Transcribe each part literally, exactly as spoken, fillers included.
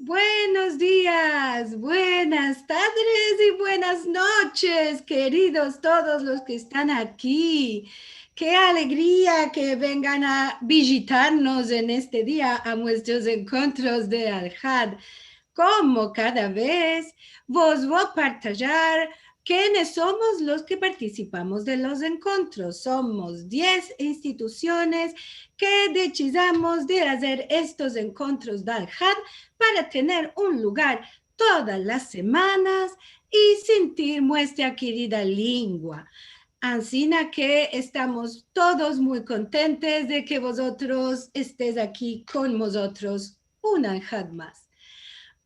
Buenos dias, buenas tardes i buenas noches, keridos todos los ke estan aki. Ke alegria ke vengan a vijitarmos en este dia a muestros enkontros de Alhad. Komo kada vez, vos vo a partajar kenes somos los ke partisipamos de los enkontros. Somos diez institusiones ke desizimos de azer estos enkontros de Alhad para tener un lugar todas las semanas i sintir muestra kerida lingua. Ansina ke estamos todos muy kontentes de ke vozotros estes aki kon mozotros un Alhad mas.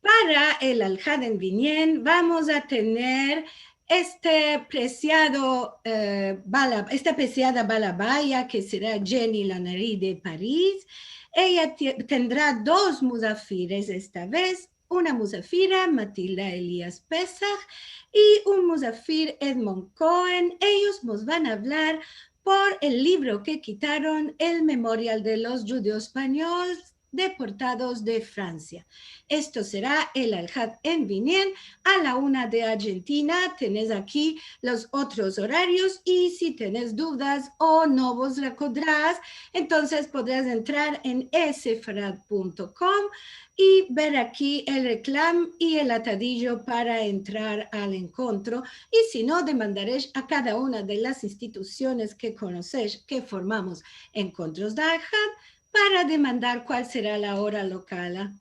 Para el Alhad en vinien vamos a tener este presiado, eh, bala-, esta presiada balabaya ke sera Jenny Lanari de Paris. Eya ti-, tendra dos muzafires esta vez, una muzafira, Matilda Elias Pesach, i un muzafir, Edmond Cohen. Eyos mos van a avlar por el livro ke kitaron, el Memorial de los Djudeo-Espanyoles deportados de Fransia. Esto sera el Alhad en vinien a la una de Argentina. Tenes aki los otros orarios i si tenes dudas o no vos rekodras, entonses podras entrar en esefarad punto com i ver aki el reklam i el atadijo para entrar al enkontro. I si no, demandaresh a kada una de las institusiones ke konosesh ke formamos enkontros de Alhad para demandar kual sera la ora lokala.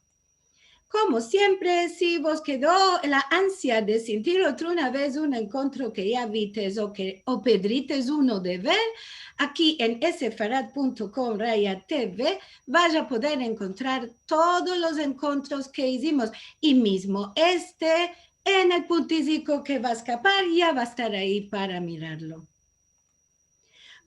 Komo siempre, si vos kedo la ansia de sintir otra una vez un enkontro ke ya vites o ke, o pedrites uno de ver, aki en esefarad punto com raya T V vas a poder enkontrar todos los enkontros ke izimos, i mizmo este, en el puntiziko ke va a eskapar, ya va a estar ayi para mirarlo.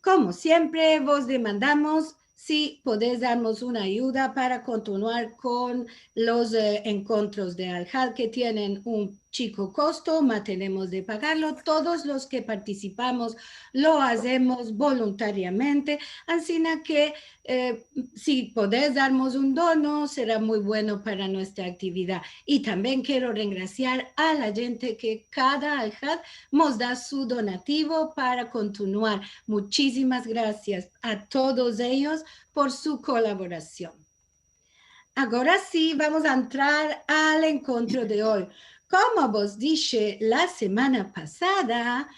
Komo siempre, vos demandamos si podes darmos una ayuda para kontinuar kon los, eh, enkontros de Alhad ke tienen un chiko kosto, ma tenemos de pagarlo. Todos los ke partisipamos lo azemos voluntariamente, ansina ke, eh, si podes darmos un dono, sera muy bueno para muestra aktividad. I tambien kero rengrasiar a la djente ke kada Alhad mos da su donativo para kontinuar. Muchizimas grasias a todos eyos por su kolaborasion. Agora si, vamos a entrar al enkontro de oy. Komo vos dishe la semana pasada,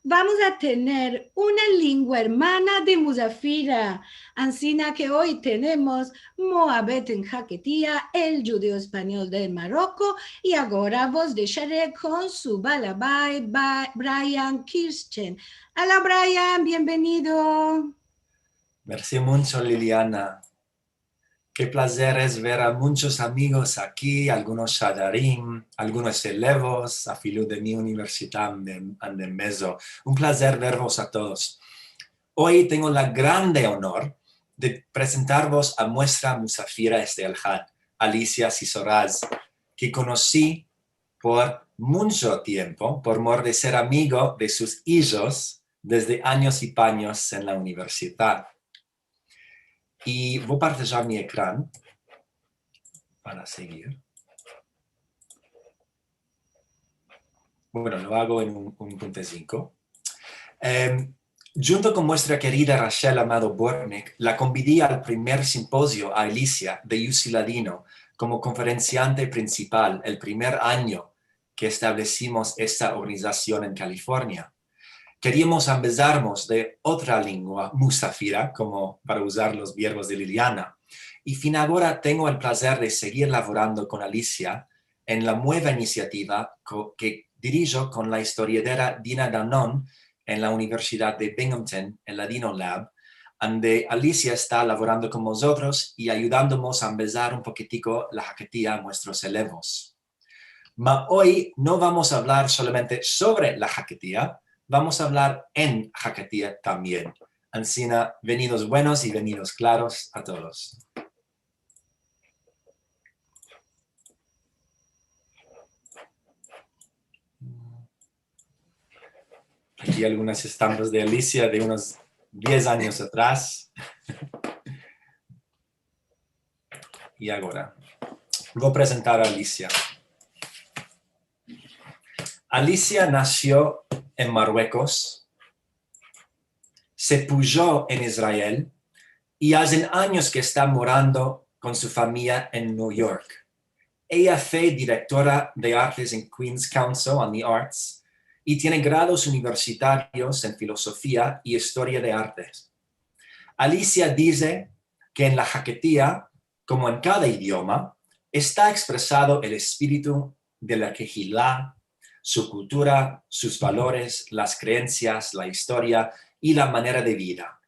vamos a tener una lingua ermana de muzafira. Ansina ke oy tenemos Moabet en Haketia, el djudeo-espanyol de Maroko, i agora vos deshare kon su balabay, Ba-, Brian Kirchen. Hola, Brian, bienvenido. Mersi muncho, Liliana. Ke plazer es ver a munchos amigos aki, algunos shaharim, algunos elevos, afilu de mi universidad ande, ande mezo. Un plazer vervos a todos. Oy tengo la grande onor de prezentarvos a muestra muzafira este Alhad, Alicia Sisoraz, ke konosi por muncho tiempo, por mor de ser amigo de sus ijos desde anyos i panyos en la universidad. I vo a partajar mi ekran para segir. Bueno, lo ago en un, un puntezinko. Em, djunto kon muestra kerida Rachel Amado Bortnick, la konvidi al primer simpozio a Alicia de Yusi Ladino komo konferensiante prinsipal el primer anyo ke establesimos esta organizasion en Kalifornia. Keriamos ambezarmos de otra lingua, muzafira, komo para uzar los verbos de Liliana. I fin agora tengo el plazer de segir lavorando kon Alicia en la mueva inisiativa ko-, ke dirijo kon la istoriadera Dina Danon en la Universidad de Binghamton, en Ladino Lab, ande Alicia esta lavorando kon mozotros i ayudandomos a ambezar un pokitiko la Haketia a muestros elevos. Ma oy no vamos a avlar solamente sovre la Haketia, vamos a avlar en Haketia tambien. Ansina, venidos buenos i venidos klaros a todos. Aki algunas estampas de Alicia de unos diez anyos atras. I agora. Vo prezentar a Alicia. Alicia nasio en Marruekos, se pujo en Israel i azen anyos ke esta morando kon su famiya en New York. Eya fe direktora de artes en Queens Council on the Arts i tiene grados universitarios en filozofia i istoria de artes. Alicia dize ke en la haketia, komo en kada idioma, esta ekspresado el espiritu de la kehila, su kultura, sus valores, las kreensias, la istoria i la manera de vida.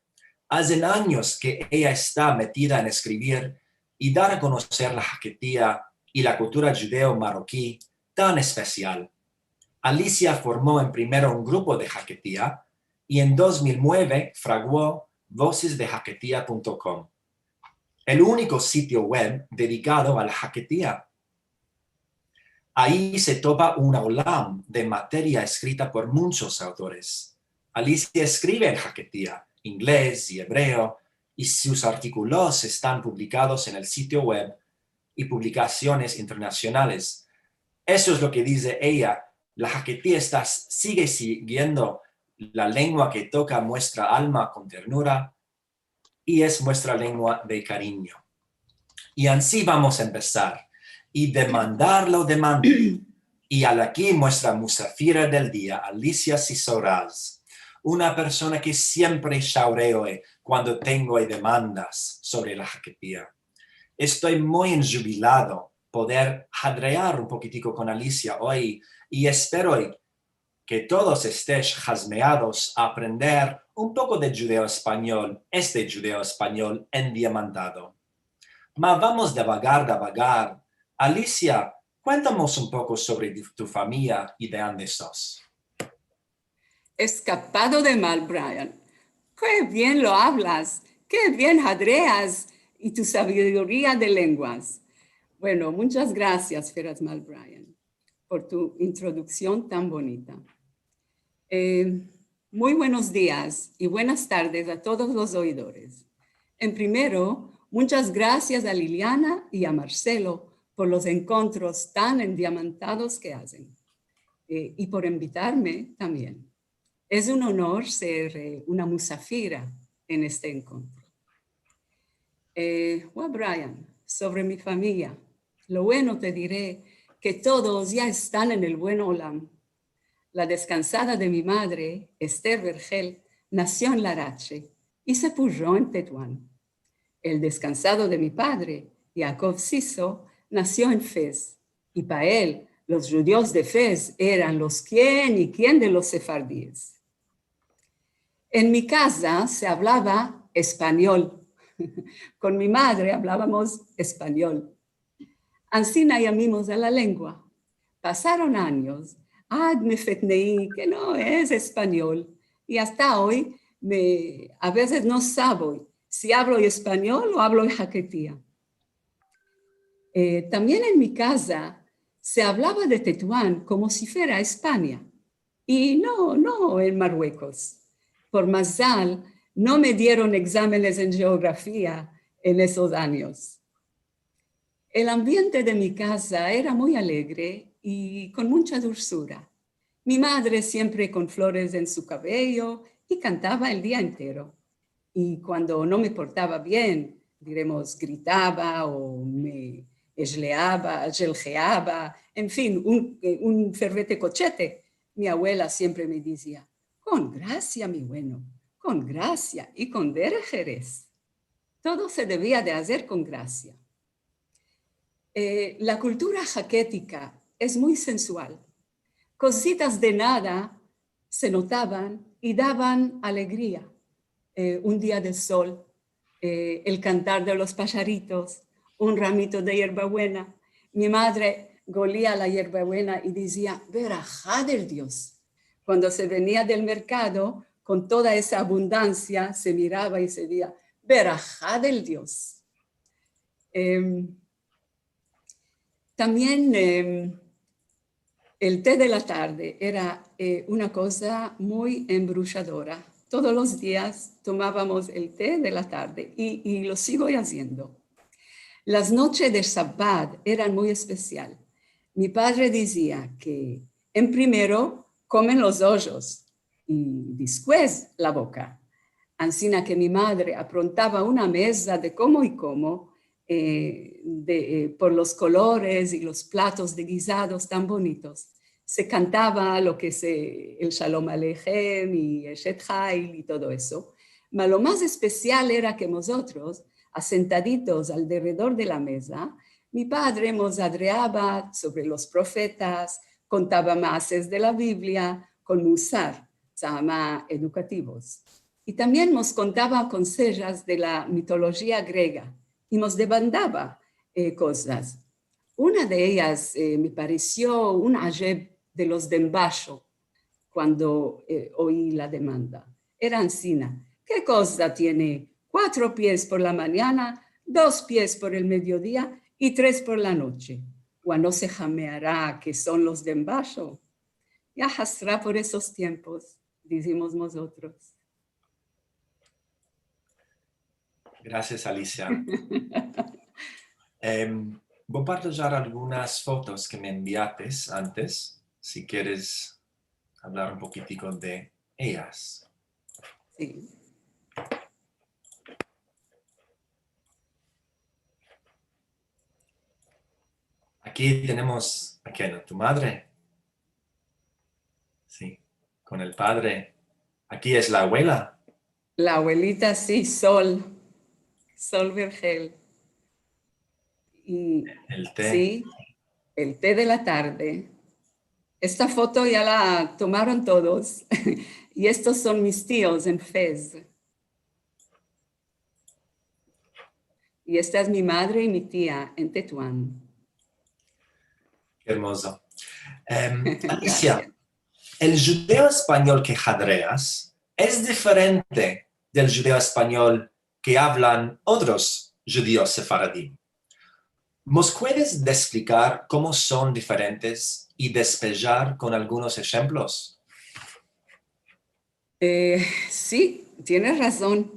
Azen anyos ke eya esta metida en eskrivir i dar a konoser la haketia i la kultura djudeo-marroki tan espesial. Alicia formo en primero un grupo de haketia i en dos mil nueve fraguo voces de haketia punto com, el uniko sitio web dedikado a la haketia. Ayi se topa un olam de materia eskrita por munchos autores. Alicia eskrive en haketia, inglez i ebreo, i sus artikulos estan publikados en el sitio web i publikasiones internasionales. Esto es lo ke dize eya: la haketia esta, sige sigiendo la lengua ke toka muestra alma kon ternura i es muestra lengua de karinyo. I ansi vamos a empesar i demandar lo demande. I he aki muestra musafira del dia, Alicia Sisoraz, una persona ke siempre shaureo kuando tengo demandas sovre la haketia. Esto muy enjubilado poder hadrear un pokitiko kon Alicia oy i espero ke todos estesh hazmeados a aprender un poko de djudeo-espanyol, este djudeo-espanyol endiamantado. Ma vamos devagar, devagar. Alicia, kuentamos un poko sovre tu, tu famiya i de ande sos. Eskapado de mal, Brian. Ke bien lo avlas, ke bien hadreas i tu saviduria de lenguas. Bueno, munchas grasias, Feras Mal Brian, por tu introduksion tan bonita. Eh, muy buenos dias i buenas tardes a todos los oidores. En primero, munchas grasias a Liliana i a Marcelo por los enkontros tan endiamantados ke azen, eh, i por invitarme tambien. Es un onor ser, eh, una musafira en este enkontro. Eh, wa Brian, sovre mi famiya, lo bueno te dire ke todos ya estan en el buen olam. La deskansada de mi madre, Ester Vergel, nasio en Larache i se pujo en Tetuan. El deskansado de mi padre, Yaakov Siso, nasio en Fez, i pa el los djudios de Fez eran los kien i kien de los sefardies. En mi kaza se avlava espanyol. Kon mi madre avlavamos espanyol. Ansina yamimos a la lengua. Pasaron anyos, ad me fetnei ke no es espanyol, i asta oy me, a vezes no savo si avlo espanyol o avlo haketia. Eh, tambien en mi kaza se avlava de Tetuan komo si fuera Espanya. I no, no en Marruekos. Por mazal, no me dieron egzamenes en jeografia en esos anyos. El ambiente de mi kaza era muy alegre i kon muncha dulsura. Mi madre siempre kon flores en su kavello i kantava el dia entero. I kuando no me portava bien, diremos, gritava o me ejleava, jeljeava, en fin, un, un fervete kochete, mi avuela siempre me dizia: "Kon grasia, mi bueno, kon grasia i kon dereh eres." Todo se devia de azer kon grasia. Eh, la kultura haketika es muy sensual. Kozitas de nada se notavan i davan alegria. Eh, un dia de sol, eh, el kantar de los pasharitos, un ramito de yerbabuena. Mi madre golia la yerbabuena i dizia: "Beraha del Dios." Kuando se venia del merkado, kon toda esa abundansia, se mirava i se dizia: "Beraha del Dios." Em, tambien, em, el te de la tarde era, eh, una koza muy embrushadora. Todos los dias tomavamos el te de la tarde i, i lo sigo aziendo. Las noches de Shabat eran muy espesial. Mi padre dizia ke en primero komen los ojos i despues la boka. Ansina ke mi madre aprontava una meza de komo i komo, eh, de, eh, por los kolores i los platos de gizados tan bonitos. Se kantava lo ke se, el Shalom Aleichem i Eshet Chayil i todo eso. Ma lo mas espesial era ke mozotros, asentaditos alderedor de la meza, mi padre mos adreava sovre los profetas, kontava maases de la Biblia kon musar, se yama edukativos. I tambien mos kontava konsejas de la mitolojia grega i mos demandava, eh, kozas. Una de eyas, eh, me paresio un ajeb de los de embasho kuando, eh, oyi la demanda. Era ansina: ke koza tiene kuatro pies por la manyana, dos pies por el mediodia i tres por la noche? Wa no se hameara ke son los de embasho? Ya hasra por esos tiempos, dizimos mozotros. Grasias, Alicia. Em, vo a partajyar algunas fotos ke me enviates antes, si keres avlar un pokitiko de eyas. Si. Aki tenemos, aki, no, tu madre. Si, kon el padre. Aki es la abuela. La abuelita, si, Sol. Sol Vergel. I, el te. Si, el te de la tarde. Esta foto ya la tomaron todos. I estos son mis tios en Fez. I esta es mi madre i mi tia en Tetuan. Ke ermozo. Em, Alicia, el djudeo-espanyol ke adreas es diferente del djudeo-espanyol ke avlan otros djudios sefaradim. Mos puedes eksplikar komo son diferentes i despejar kon algunos enshemplos? Eh, si, tienes razon.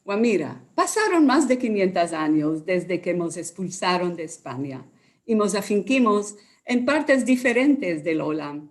Wa mira, pasaron mas de kinyentos anyos desde ke mos ekspulsaron de Espanya i mos afinkimos en partes diferentes del olam.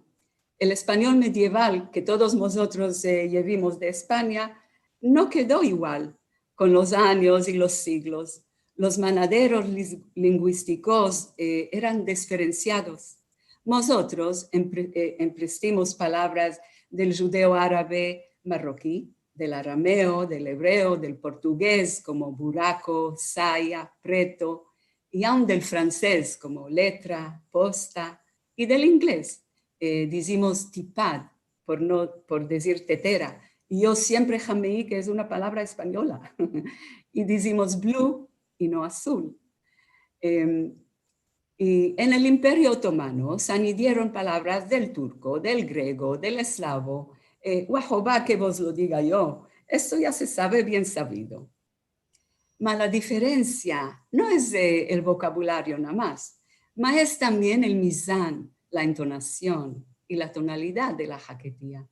El espanyol medieval ke todos mozotros, eh, yevimos de Espanya no kedo igual kon los anyos i los siglos. Los manaderos lis-, linguistikos, eh, eran diferensiados. Mozotros empre-, eh, emprestimos palavras del djudeo-arabe marroki, del arameo, del ebreo, del portugez, komo buraco, saya, preto, i aun del fransez, komo letra, posta, i del inglez, eh, dizimos tipad, por no, por dizir tetera. I yo siempre hameyi ke es una palavra espanyola. I dizimos blue i no azul. Em, i en el Imperio Otomano se anidieron palavras del turko, del grego, del eslavo, eh, wa hova ke vos lo diga yo, esto ya se save bien savido. Ma la diferensia no es, eh, el vokabulario namas, ma es tambien el mizan, la entonasion i la tonalidad de la haketia.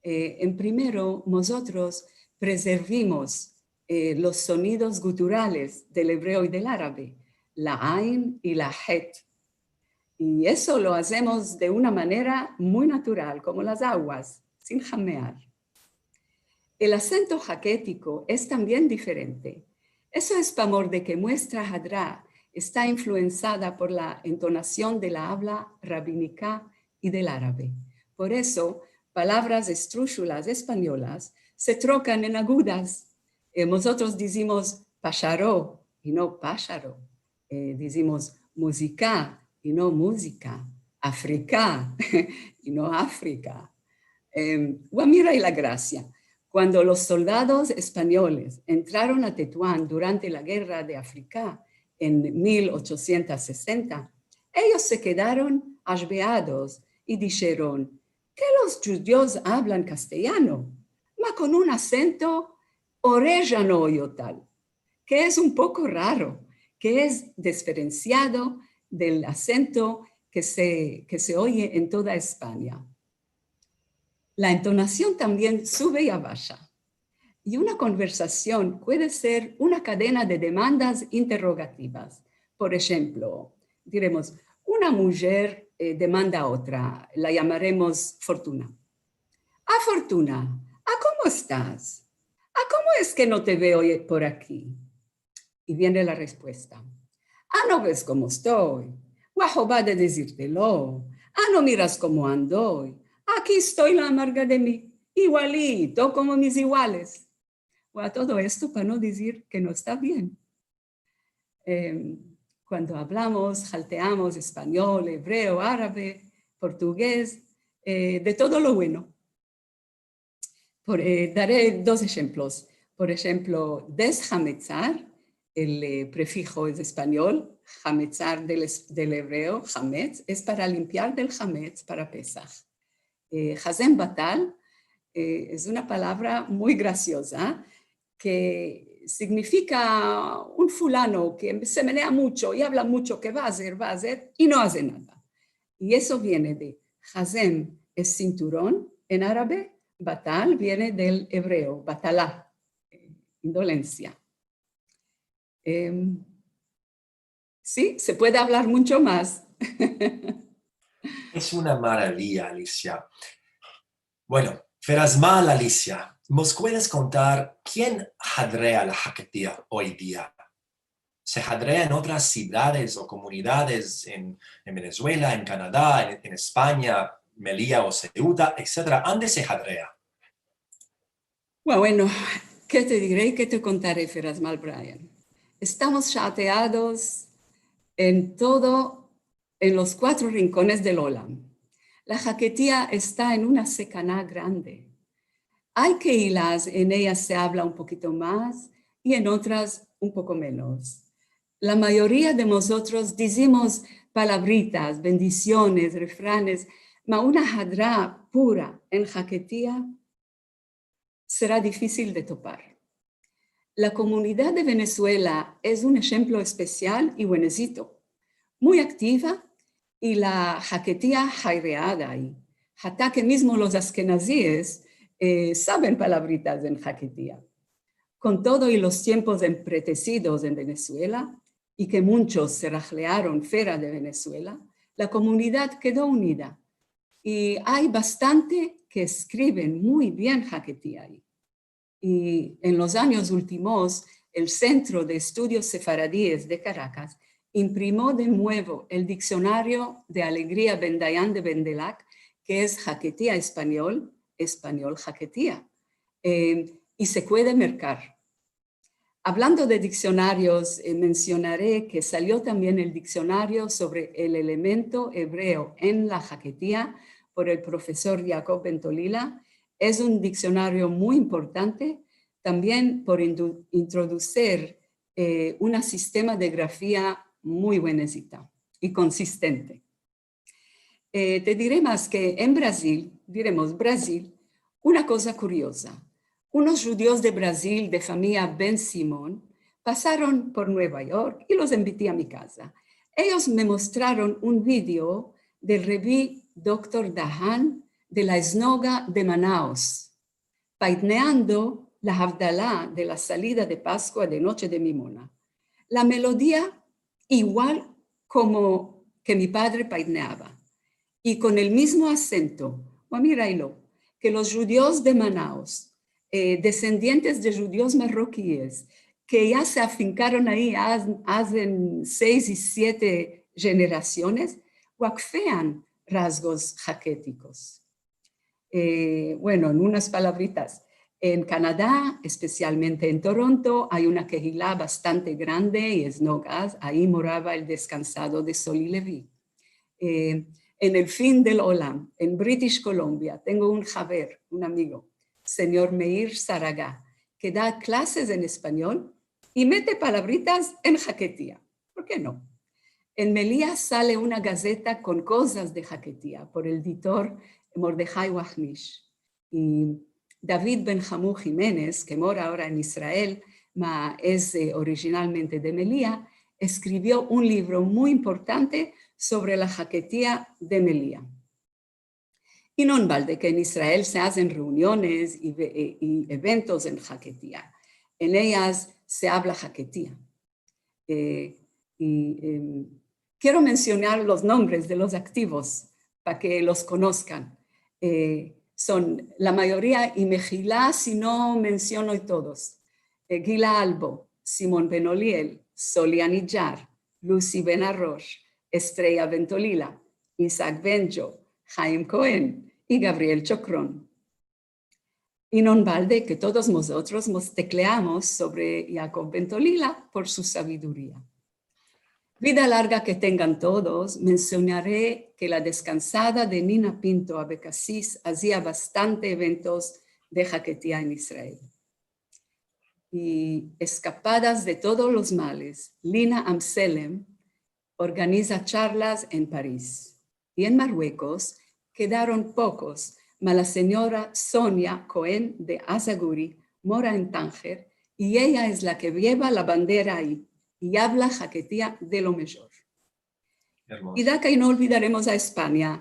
Eh, en primero, mozotros prezervimos, eh, los sonidos guturales del ebreo i del arabe, la ain i la het. I eso lo azemos de una manera muy natural, komo las aguas, sin hamear. El asento haketiko es tambien diferente. Eso es pamor de ke muestra adra esta influensada por la entonasion de la avla rabinika i del arabe. Por eso, palavras estrushulas espanyolas se trokan en agudas. Eh, mozotros dizimos pasharo i no pasharo. Eh, dizimos muzika i no muzika, afrika i no afrika. Em, wa mira i la grasia. Kuando los soldados espanyoles entraron a Tetuan durante la gerra de Afrika en mil ochosientos sesenta, eyos se kedaron ashbeados i disheron: "Ke los djudios avlan kasteyano, ma kon un asento orejano oyotal, ke es un poko raro, ke es diferensiado del asento ke se, ke se oye en toda Espanya." La entonasion tambien suve i abasha. I una konversasion puede ser una kadena de demandas interrogativas. Por enshemplo, diremos, una mujer, eh, demanda a otra, la yamaremos Fortuna. "A Fortuna, a komo estas? A komo es ke no te veo por aki?" I viene la respuesta. "A no ves komo esto? Wa hova de dizirtelo. A no miras komo ando? Aki esto la amarga de mi, igualito komo mis iguales." Wa todo esto pa no dizir ke no esta bien. Em, kuando avlamos, halteamos espanyol, evreo, arabe, portugez, eh, de todo lo bueno. Por, eh, dare dos enshemplos. Por enshemplo, deshametsar, el, eh, prefijo es espanyol, hametsar del es-, del evreo, hametz, es para limpiar del hametz para Pesah. Eh, hazem batal, eh, es una palavra muy grasioza, ke signifika un fulano ke se menea muncho i avla muncho ke va azer, va azer, i no aze nada. I esto viene de hazem es sinturon en arabe, batal viene del evreo, batala, eh, indolensia. Em, si, se puede avlar muncho mas. Es una maraviya, Alicia. Bueno, Ferazmal, Alicia, mos puedes kontar ken hadrea la haketia oy dia? Se hadrea en otras sivdades o komunidades en, en Venezuela, en Kanada, en, en Espanya, Melia o Seuta, etsetera? Ande se hadrea? Bueno, ke te dire i ke te kontare, Ferazmal Brian? Estamos shateados en todo, en los kuatro rinkones del olam. La haketia esta en una sekana grande. Ay kehilas, en eyas se avla un pokito mas i en otras un poko menos. La mayoria de mozotros dizimos palavritas, bendisiones, refranes, ma una hadra pura en haketia sera difisil de topar. La komunidad de Venezuela es un enshemplo espesial i buenezito, muy aktiva, i la haketia hay reada ayi. Hata ke mizmo los ashkenazies, eh, saven palavritas en haketia. Kon todo i los tiempos empretezidos en Venezuela, i ke munchos se rahlearon fera de Venezuela, la komunidad kedo unida. I ay bastante ke eskriven muy bien haketia ayi. I en los anyos ultimos, el Sentro de Estudios Sefaradies de Karakas imprimo de muevo el diksionario de Alegria Ben Dayan de Bendelak, ke es haketia-espanyol, espanyol-haketia. Eh, i se puede merkar. Avlando de diksionarios, eh, mensionare ke salio tambien el diksionario sovre el elemento evreo en la haketia por el profesor Yaakov Ben Tolila. Es un diksionario muy importante, tambien por indu-, introdusir, eh, una sistema de grafia muy buenezita i konsistente. Eh, te dire mas ke en Brazil, diremos Brazil, una koza kurioza. Unos djudios de Brazil, de famiya Ben Simon, pasaron por Nueva York i los enviti a mi kaza. Eyos me mostraron un video del rebi doktor Dahan de la esnoga de Manaus, paitneando la Havdala de la salida de Paskua de noche de Mimona. La melodia igual komo ke mi padre paitneava, i kon el mizmo asento. Wa mira aylo, ke los djudios de Manaus, eh, desendientes de djudios marrokies, ke ya se afinkaron ayi az-, azen seis i siete jenerasiones, wa ke fean razgos haketikos. Eh, bueno, en unas palavritas, en Kanada, espesialmente en Toronto, ay una kehila bastante grande i esnogas, ayi morava el deskansado de Soli Levi. Eh, en el fin del olam, en British Columbia, tengo un haver, un amigo, senyor Meir Saraga, ke da klases en espanyol i mete palavritas en haketia. Por ke no? En Melia sale una gazeta kon kozas de haketia por el editor Mordehai Wahnish. I David Ben Hamu Jimenez, ke mora agora en Israel, ma es, eh, orijinalmente de Melia, eskrivio un livro muy importante sovre la haketia de Melia. I no en balde ke en Israel se azen reuniones i ve-, e, i eventos en haketia. En eyas se avla haketia. E, i, em, kiero mensionar los nombres de los aktivos pa ke los konoskan. E, son la mayoria, i mehila si no mensiono todos. E, Gila Albo, Simon Ben Oliel, Soli Anidjar, Lusi Ben Arosh, Estreya Ben Tolila, Isak Benjo, Haim Koen i Gabriel Chokron. I no en balde ke todos mozotros mos tekleamos sovre Yakov Ben Tolila por su saviduria. Vida larga ke tengan todos, mensionare ke la deskansada de Nina Pinto Abekasis azia bastante eventos de haketia en Israel. I eskapadas de todos los males, Lina Amselem organiza charlas en Paris. I en Marruekos kedaron pokos, ma la sinyora Sonia Koen de Azaguri mora en Tanger, i eya es la ke yeva la bandera ayi, i avla haketia de lo mejor. Ermozo. I de aki no olvidaremos a Espanya,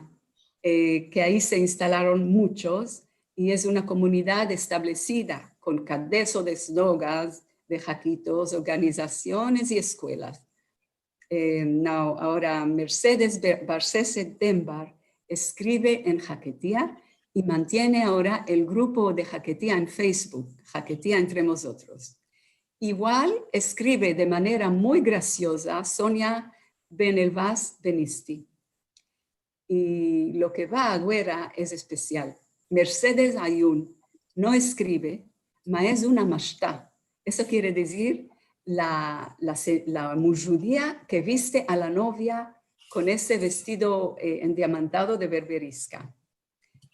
e, ke ayi se instalaron muchos, i es una komunidad establesida kon kadeso de snogas, de hakitos, organizasiones i eskuelas. E, no, agora Mercedes Be-, Barsese Denbar eskrive en haketia i mantiene agora el grupo de haketia en Facebook, Haketia Entre Mozotros. Igual eskrive de manera muy grasioza Sonia Ben Elvas Benisti. I lo ke va agora es espesial. Mercedes Ayun no eskrive, ma es una mashta. Eso kiere dizir la, la se-, la mujudia ke viste a la novia kon ese vestido, e, endiamantado de Berberiska.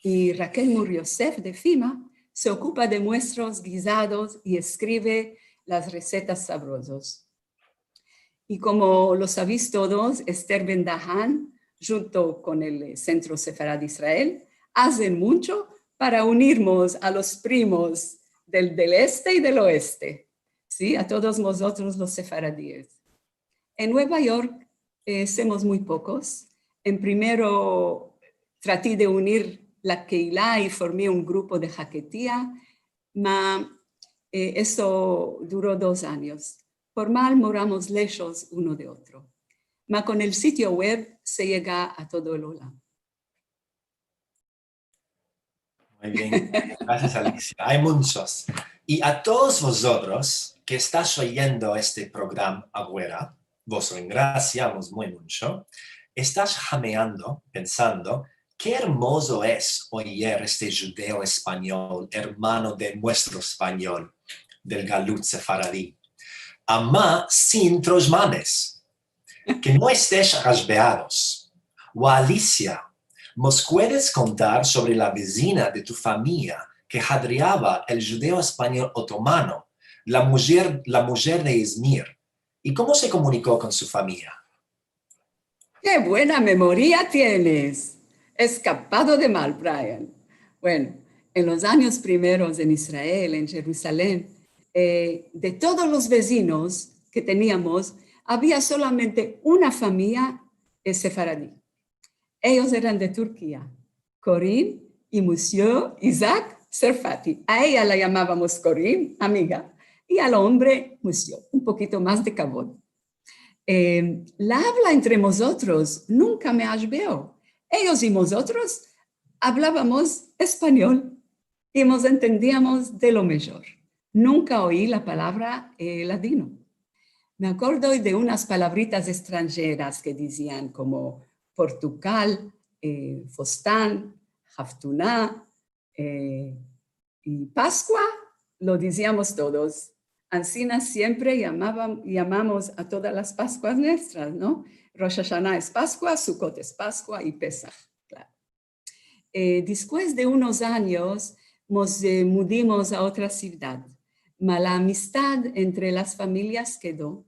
I Rakel Mur Yosef de Fima se okupa de muestros gizados i eskrive las resetas savrozos. I komo lo savis todos, Esther Ben Dahan, djunto kon el, e, Sentro Sefarad Israel, azen muncho para unirmos a los primos del, del este i del oeste, si, a todos mozotros los sefaradies. En Nueva York, e, semos muy pokos. En primero trati de unir la keila i formi un grupo de haketia, ma, e, eso duro dos anyos. Por mal moramos leshos uno de otro. Ma kon el sitio web se yega a todo el olam. Muy bien. Grasias, Alexia. Ay munchos. I a todos vozotros ke estash oyendo este programa agora, vos lo engrasiamos muy muncho, estash hameando, pensando, ke ermozo es oyer este djudeo espanyol, ermano de muestro espanyol, del galut sefaradi. Ama sin trozmanes. Ke no estesh agashbeados. O Alexia, mos puedes kontar sovre la vezina de tu famiya ke hadriava el djudeo espanyol otomano, la mujer, la mujer de Izmir, i komo se komuniko kon su famiya? Ke buena memoria tienes! Eskapado de mal, Brian. Bueno, en los anyos primeros en Israel, en Jerusalem, e, de todos los vezinos ke teniamos, avia solamente una famiya, e, sefaradi. Eyos eran de Turkia, Korin i Musyo Isak Serfati. A eya la yamavamos Korin, amiga, i al ombre Musyo, un pokito mas de kavod. E, la avla entre mozotros nunka me ashbeo. Eyos i mozotros avlavamos espanyol i mos entendiamos de lo mejor. Nunka oyi la palavra, e, ladino. Me akordo de unas palavritas estranjeras ke dizian komo portukal, e, fostan, haftuna, e, i Paskua, lo diziamos todos. Ansina siempre yamavam-, yamamos a todas las Paskuas nuestras, no? Rosh Ashana es Paskua, Sukot es Paskua i Pesah, klaro. E, despues de unos anyos, mos, e, mudimos a otra sivdad. Ma la amistad entre las familias kedo.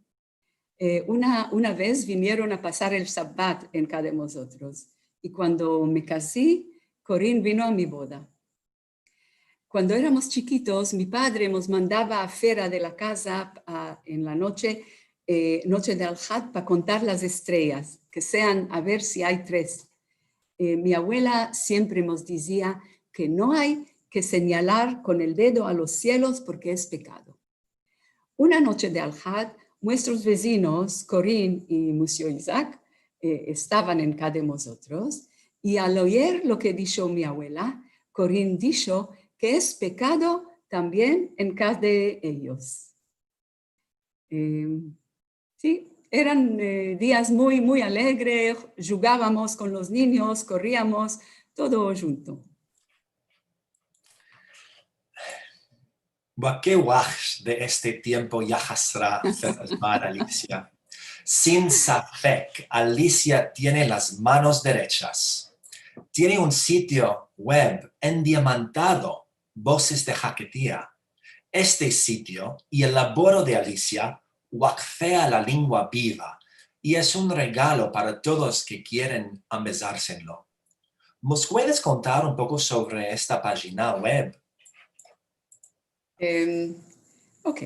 E, una, una vez vinieron a pasar el Shabat en ka de mozotros. I kuando me kazi, Korin vino a mi boda. Kuando eramos chikitos, mi padre mos mandava afera de la kaza, a, en la noche, e, noche de Alhad, pa kontar las estreyas, ke sean a ver si ay tres. Eh, mi abuela siempre mos dizia ke no ay ke senyalar kon el dedo a los sielos porke es pekado. Una noche de Alhad, muestros vezinos, Corinne i Musio Isaac, eh, estavan en ka de mozotros, i al oyer lo ke disho mi abuela, Corinne disho ke es pekado tambien en ka de eyos. Eh, si, eran, eh, dias muy, muy alegre, jugavamos kon los ninyos, korriamos, todo djunto. Ba, ke wahsh de este tiempo ya hasra, Ferasmar, Alicia. Sin safek, Alicia tiene las manos derechas. Tiene un sitio web endiamantado, Voces de Haketia. Este sitio i el laboro de Alicia wakfea la lengua biva i es un regalo para todos ke kieren amezarse en lo. Mos puedes kontar un poko sovre esta pajina web? Em, ok.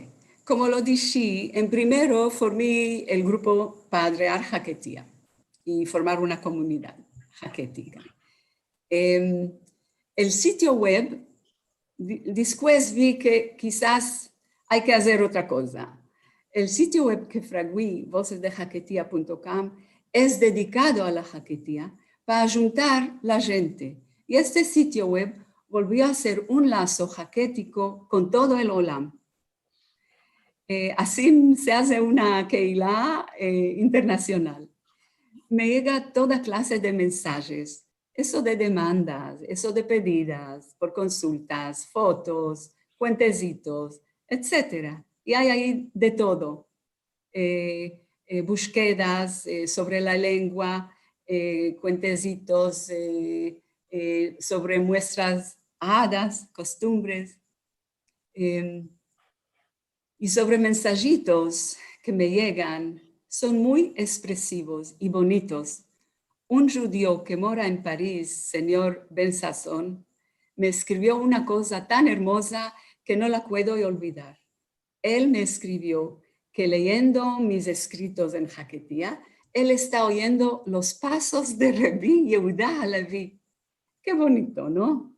Komo lo dishi, en primero formi el grupo Padrear Haketia i formar una komunidad haketika. Em, el sitio web, di-, despues vi ke kizas ay ke azer otra koza. El sitio web ke fragui, voces de haketia punto com, es dedikado a la Haketia pa ajuntar la djente. I este sitio web volvio a ser un lazo haketiko kon todo el olam. Eh, ansi se aze una keila, eh, internasional. Me yega toda klase de mensajes, eso de demandas, eso de pedidas, por konsultas, fotos, kuentezitos, etsetera. I ay ayi de todo. Eh, eh, bushkedas, eh, sovre la lengua, eh, kuentezitos, eh, eh, sovre muestras adas, kostumbres. Em, i sovre mensajitos ke me yegan son muy ekspresivos i bonitos. Un djudio ke mora en Paris, senyor Ben Sasson, me eskrivio una koza tan ermoza ke no la puedo olvidar. El me eskrivio ke leyendo mis eskritos en haketia, el esta oyendo los pasos de Rabbi Yehuda Halevi. Ke bonito, no?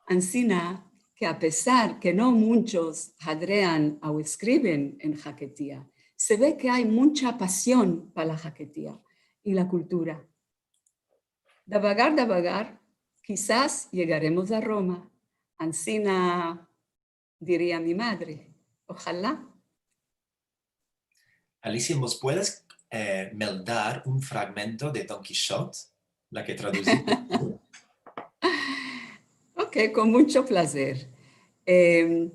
Ansina ke, apesar ke no munchos hadrean o eskriven en haketia, se ve ke ay muncha pasion pa la haketia i la kultura. Davagar, davagar, kizas yegaremos a Roma. Ansina diria mi madre. Ohala. Alicia, mos puedes, eh, meldar un fragmento de Don Kishot, la ke traduziste tu? Ok, kon muncho plazer. Em,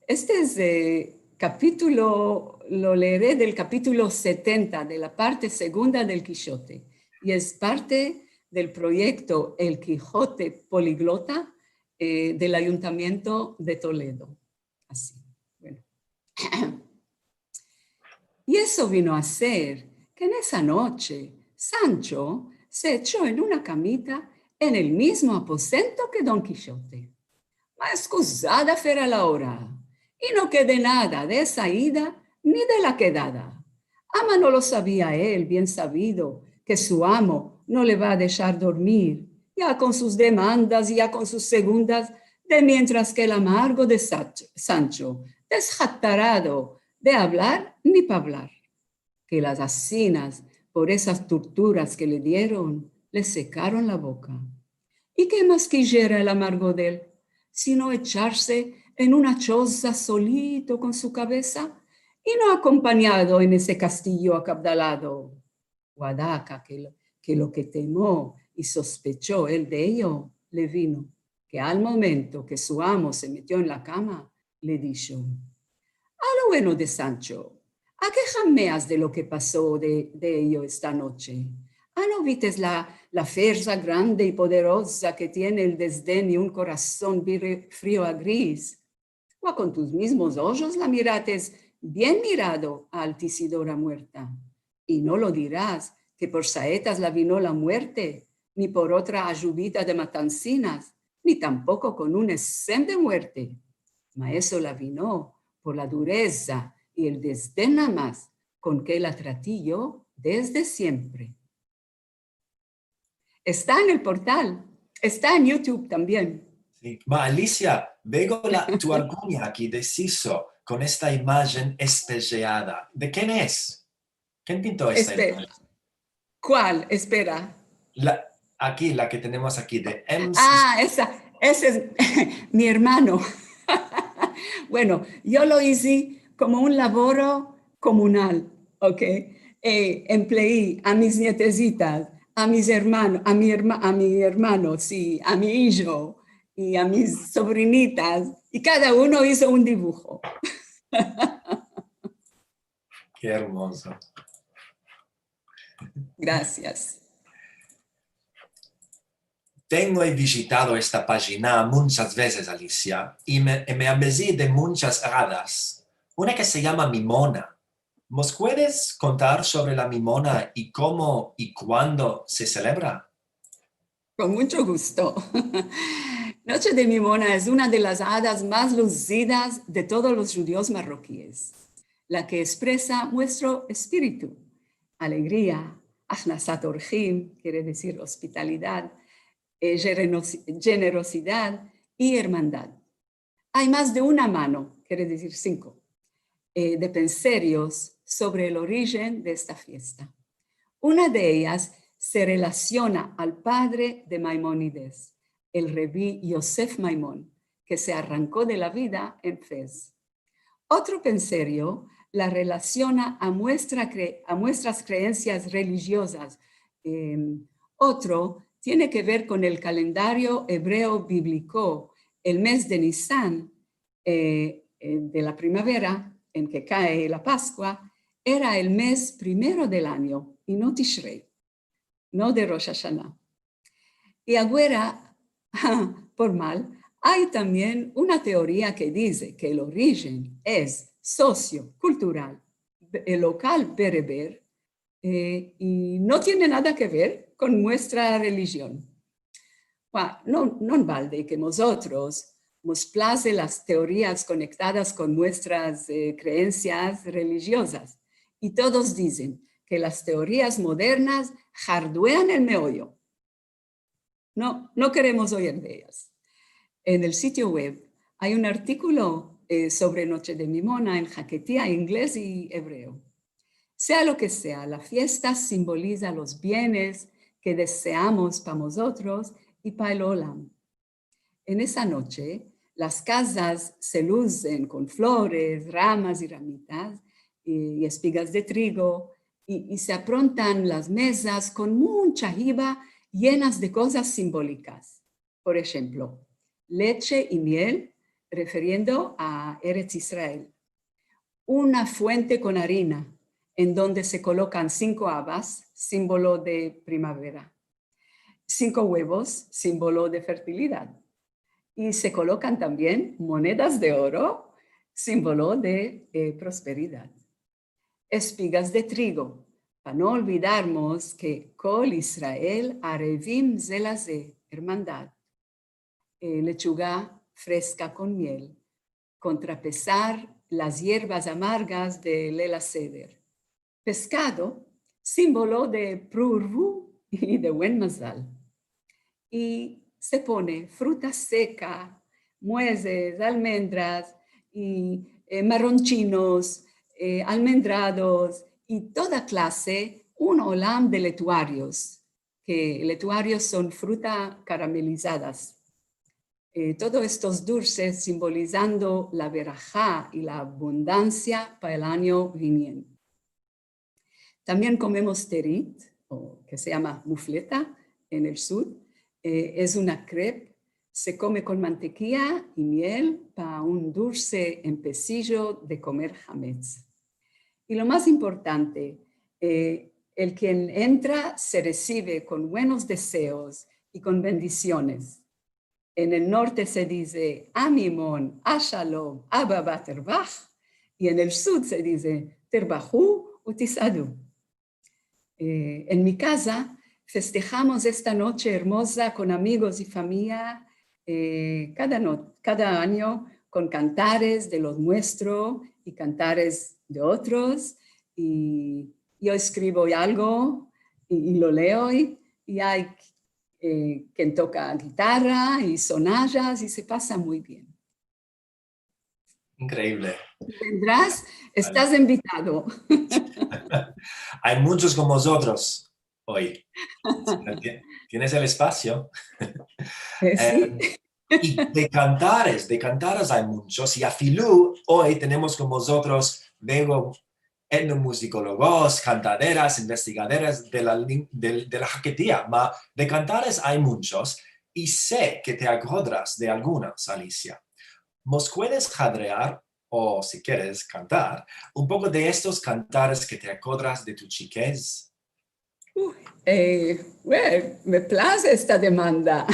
este es, eh, kapitulo, lo leere del kapitulo setenta de la parte segunda del Kishote, i es parte del proyekto El Quijote Poliglota, eh, del Ayuntamiento de Toledo. Ansi, bueno. I eso vino a ser ke en esa noche Sancho se echo en una kamita en el mizmo aposento ke Don Kishote. Ma eskuzada fera la ora, i no kede nada de esa ida ni de la kedada. Ama no lo savia el bien savido ke su amo no le va a deshar dormir, ya kon sus demandas i ya kon sus segundas, de mientras ke el amargo de Sach-, Sancho, deshatarado de avlar ni pa avlar, ke las asinas, por esas torturas ke le dieron, le sekaron la boka. I ke mas kizera el amargo de el, sino echarse en una choza solito kon su kavesa, i no akompanyado en ese kastiyo akabdalado? Guadaka ke lo, ke lo ke temo i sospecho el de eyo le vino, ke al momento ke su amo se metio en la kama, le disho: A lo bueno de Sancho, a ke hameas de lo ke paso de, de eyo esta noche? A no vites la, la ferza grande i poderoza ke tiene el desden i un korason vire-, frio a gris? Wa kon tus mizmos ojos la mirates bien mirado a Altisidora muerta. I no lo diras ke por saetas la vino la muerte, ni por otra ayuvita de matansinas, ni tampoko kon un esem de muerte. Ma eso la vino por la dureza i el desden namas kon ke la trati yo desde siempre. Esta en el portal, esta en YouTube tambien. Si. Ma, Alicia, veo la, tu argunya aki de Siso kon esta imajen espeljeada. De ken es? Ken pinto esta imajen? Kual? Espera. La, aki, la ke tenemos aki de M. Ah, esa, ese es mi ermano. Bueno, yo lo ize komo un lavoro komunal, ok? Eh, emplei a mis nietezitas, a mis ermano, a mi erma-, a mi ermano, si, a mi ijo i a mis sobrinitas, i kada uno izo un divujo. Ke ermozo. Grasias. Tengo vijitado esta pajina munchas vezes, Alicia, i me, i me ambezi de munchas adas. Una ke se yama Mimona. Mos puedes kontar sovre la Mimona i komo i kuando se selebra? Kon muncho gusto. Noche de Mimona es una de las adas mas luzidas de todos los djudios marrokies, la ke espresa muestro espiritu, alegria, ahnasat orhim, kere dizir ospitalidad, eh, jenerosi-, jenerozidad i ermandad. Ay mas de una mano, kere dizir sinko, eh, de penserios sovre el orijen de esta fiesta. Una de eyas se relasiona al padre de Maimonides, el rebi Yosef Maimon, ke se arranko de la vida en Fez. Otro penserio la relasiona a muestra kre-, a muestras kreensias relijiozas. Em, otro tiene ke ver kon el kalendario ebreo bibliko, el mez de Nisan, eh, eh, de la primavera, en ke kae la Paskua, era el mez primero del anyo, i no Tishrei, no de Rosh Ashana. I aguera, por mal, ay tambien una teoria ke dize ke el orijen es sosio-kultural, be-, el lokal bereber, eh, i no tiene nada ke ver kon muestra relijion. Bua, no, no en balde ke mozotros mos plaze las teorias konektadas kon muestras, eh, kreensias relijiozas, i todos dizen ke las teorias modernas jarduean el meoyo. No, no keremos oir de eyas. En el sitio web ay un artikolo, eh, sovre Noche de Mimona en haketia, inglez i ebreo. Sea lo ke sea, la fiesta simboliza los bienes ke deseamos pa mozotros i pa el olam. En esa noche, las kazas se luzen kon flores, ramas i ramitas, i, i espigas de trigo, i, i se aprontan las mezas kon muncha hiba, yenas de kozas simbolikas. Por enshemplo, leche i miel, refiriendo a Eretz Israel. Una fuente kon arina, en donde se kolokan sinko avas, simbolo de primavera. Sinko uevos, simbolo de fertilidad. I se kolokan tambien monedas de oro, simbolo de, eh, prosperidad. Espigas de trigo, pa no olvidarmos ke Kol Israel arevim ze laze, ermandad. Eh, lechuga freska kon miel, kontrapesar las yerbas amargas de Leil Aseder. Peskado, simbolo de prurvu i de buen mazal. I se pone fruta seka, muezes, almendras, i, eh, maronchinos, eh, almendrados, i toda klase, un olam de letuarios, ke letuarios son fruta karamelizadas. Eh, todo estos durses simbolizando la beraha i la abundansia pa el anyo viniente. Tambien komemos terit, o ke se yama mufleta en el sud, eh, es una krep, se kome kon mantekia i miel pa un durse empesijo de komer hametz. I lo mas importante, eh, el kien entra se resive kon buenos deseos i kon bendisiones. En el norte se dize, Amimon, Ashalom, Abba Tervah, i en el sud se dize, Tervahu Utisadu. Eh, en mi kaza festehamos esta noche ermoza kon amigos i famiya, eh, kada no-, kada anyo kon kantares de los muestro i kantares de otros, i yo eskrivo algo i, i lo leo, i, i ay eh, ken toka gitarra i sonayas i se pasa muy bien. Inkreivle. Vendras, estas envitado. Ay munchos komo vozotros oy. Tienes el espasio. Eh, si. I de kantares, de kantares ay munchos, i afilu oy tenemos komo vozotros, veo, etnomuzikologos, kantaderas, investigaderas de la, de, de la haketia, ma de kantares ay munchos, i se ke te akodras de algunas, Alicia. Mos puedes hadrear, o si keres kantar, un poko de estos kantares ke te akodras de tu chikez? Eh, well, me plaze esta demanda.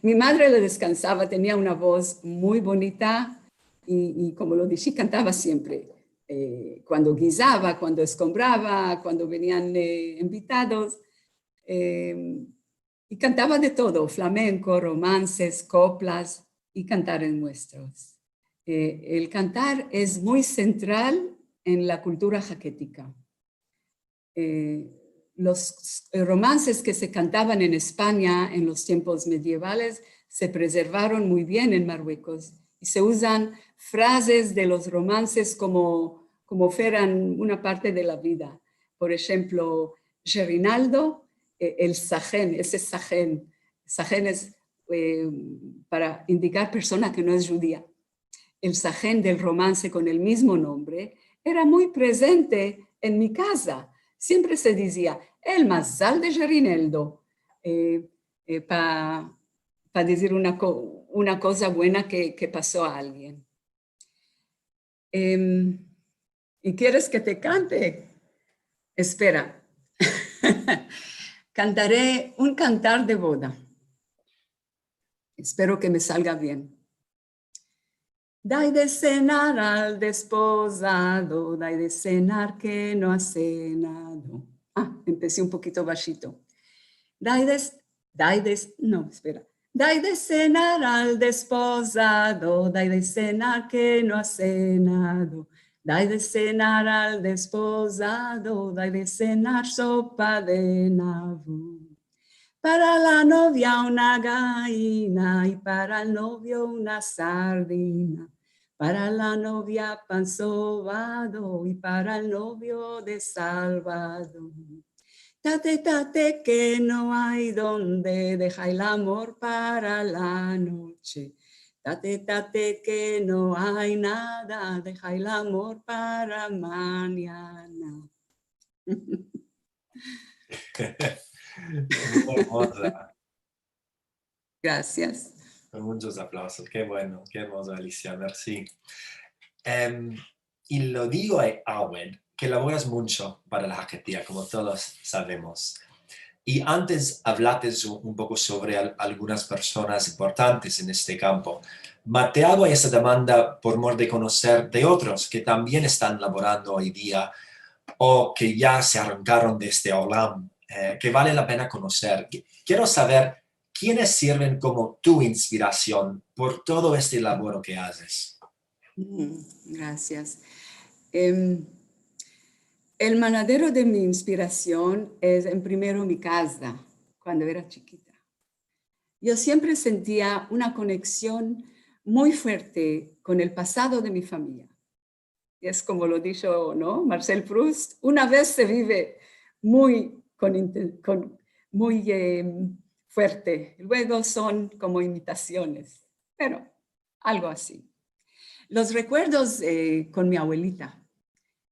Mi madre, la deskensava, tenia una voz muy bonita i, i komo lo dishi, kantava siempre. Eh, kuando gizava, kuando eskombrava, kuando venian, eh, envitados. Eh, i kantava de todo, flamenko, romanses, koplas i kantares muestros. Eh, el kantar es muy sentral en la kultura haketika. Eh, los, eh, romanses ke se kantavan en Espanya en los tiempos medievales se prezervaron muy bien en Marruekos i se uzan frazes de los romanses komo, komo fueran una parte de la vida. Por enshemplo, Jerinaldo, eh, el sahen, ese sahen, sahen es, eh, para indikar persona ke no es djudia. El sahen del romanse kon el mizmo nombre era muy prezente en mi kaza. Siempre se dizia, "El mazal de Jerineldo", eh, eh, pa, pa dizir una ko-, una koza buena ke, ke paso a alguien. Em, i keres ke te kante? Espera. Kantare un kantar de boda. Espero ke me salga bien. Dai de senar al despozado, dai de senar ke no a senado. Ah, empesi un pokito bashito. Dai de, dai de, no, espera. Dai de senar al despozado, dai de senar ke no a senado. Dai de senar al despozado, dai de senar sopa de nabo. Para la novia una gayina i para el novio una sardina. Para la novia pan sovado i para el novio desalvado. Tate, tate, ke no ay donde, deha el amor para la noche. Tate, tate, ke no ay nada, deha el amor para manyana. Muy ermoza. Grasias. Munchos aplausos. Ke bueno, ke ermoza, Alicia. Mersi. Em, i lo digo, eh, awen, ke lavoras muncho para la haketia, komo todos savemos. I antes avlates un, un poko sovre al-, algunas personas importantes en este kampo. Ma te ago esta demanda por mor de konoser de otros ke tambien estan lavorando oy dia o ke ya se arankaron de este olam, eh, ke vale la pena konoser. Ki-, kiero saver kienes sirven komo tu inspirasion por todo este lavoro ke azes. Mm, grasias. Em, el manadero de mi inspirasion es, en primero, mi kaza, kuando era chikita. Yo siempre sentia una koneksion muy fuerte kon el pasado de mi famiya. Es komo lo disho, no? Marcel Proust, una vez se bive muy kon inte-, kon, muy, eh, fuerte. Luego son komo imitasiones. Pero algo ansi. Los rekuerdos, eh, kon mi abuelita,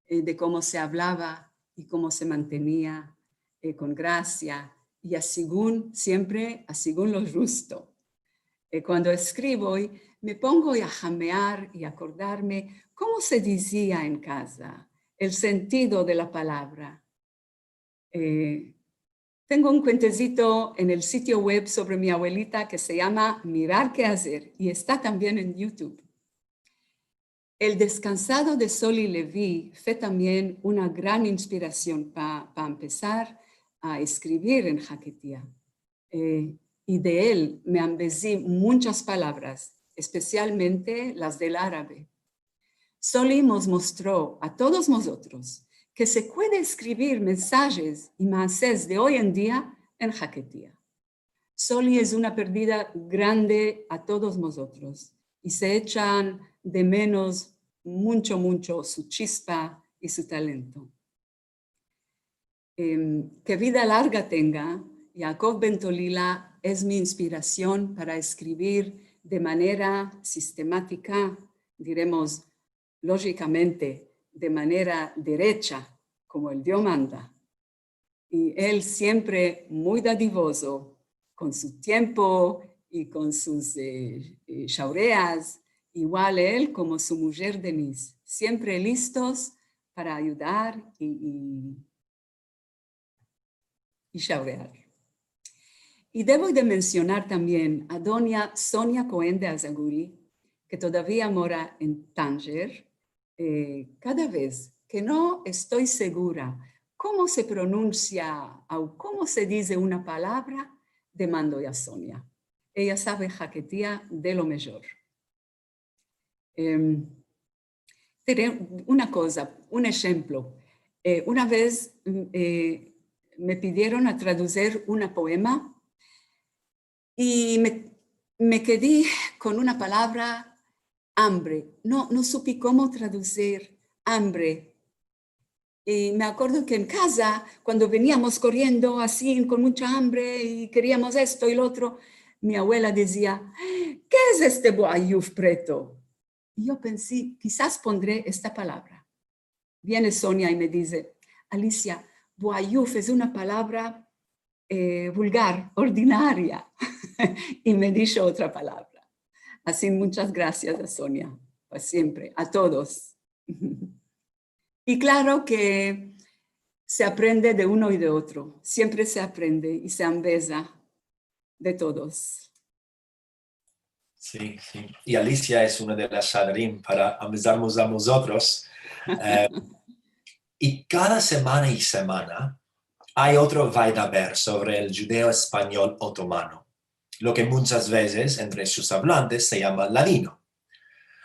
eh, de komo se avlava i komo se mantenia, eh, kon grasia i a segun, siempre a segun lo djusto. Eh, kuando eskrivo oy, me pongo a hamear i akordarme komo se dizia en kaza, el sentido de la palavra. Eh, tengo un kuentezito en el sitio web sovre mi abuelita ke se yama Mirar ke azer i esta tambien en YouTube. El deskensado de Soli Levi fue tambien una gran inspirasion pa, pa empesar a eskrivir en haketia. Eh, i de el me ambezi munchas palavras, espesialmente las del arabe. Soli mos mostro a todos mozotros ke se puede eskrivir mensajes i maases de oy en dia en haketia. Soli es una perdida grande a todos mozotros i se echan de menos muncho, muncho su chispa i su talento. Em, ke vida larga tenga, Yaakov ben Tolila es mi inspirasion para eskrivir de manera sistematika, diremos, lojikamente, de manera derecha, komo el Dio manda. I el siempre muy dadivozo kon su tiempo i kon sus, eh, eh, shaureas, igual el komo su mujer Denise, siempre listos para ayudar i, i, i shaurear. I devo de mensionar tambien a donya Sonia Cohen de Azaguri, ke todavia mora en Tanger. Eh, kada vez ke no esto segura komo se pronunsia o komo se dize una palavra, demando a Sonia. Eya save haketia de lo mijor. Em, tene una koza, un enshemplo. Eh, una vez, mm, eh, me pidieron a traduzer una poema i me, me kedi kon una palavra, ambre. No, no supi komo traduzer ambre. I me akordo ke en kaza, kuando veniamos koriendo ansi, kon muncha ambre, i keriamos esto i lo otro, mi abuela dizia: "Ke es este buayuf preto?" I yo pensi, "Kizas pondre esta palavra." Viene Sonia i me dize: "Alicia, buayuf es una palavra, eh, vulgar, ordinaria." I me disho otra palavra. Ansi, munchas grasias a Sonia, pa siempre, a todos. I klaro ke se aprende de uno i de otro, siempre se aprende i se ambeza de todos. Si, si. I Alicia es una de las shadarim para ambezarmos a mozotros. Eh, i kada semana i semana ay otro vaidaver sovre el djudeo-espanyol otomano, lo ke munchas vezes entre sus avlantes se yama ladino.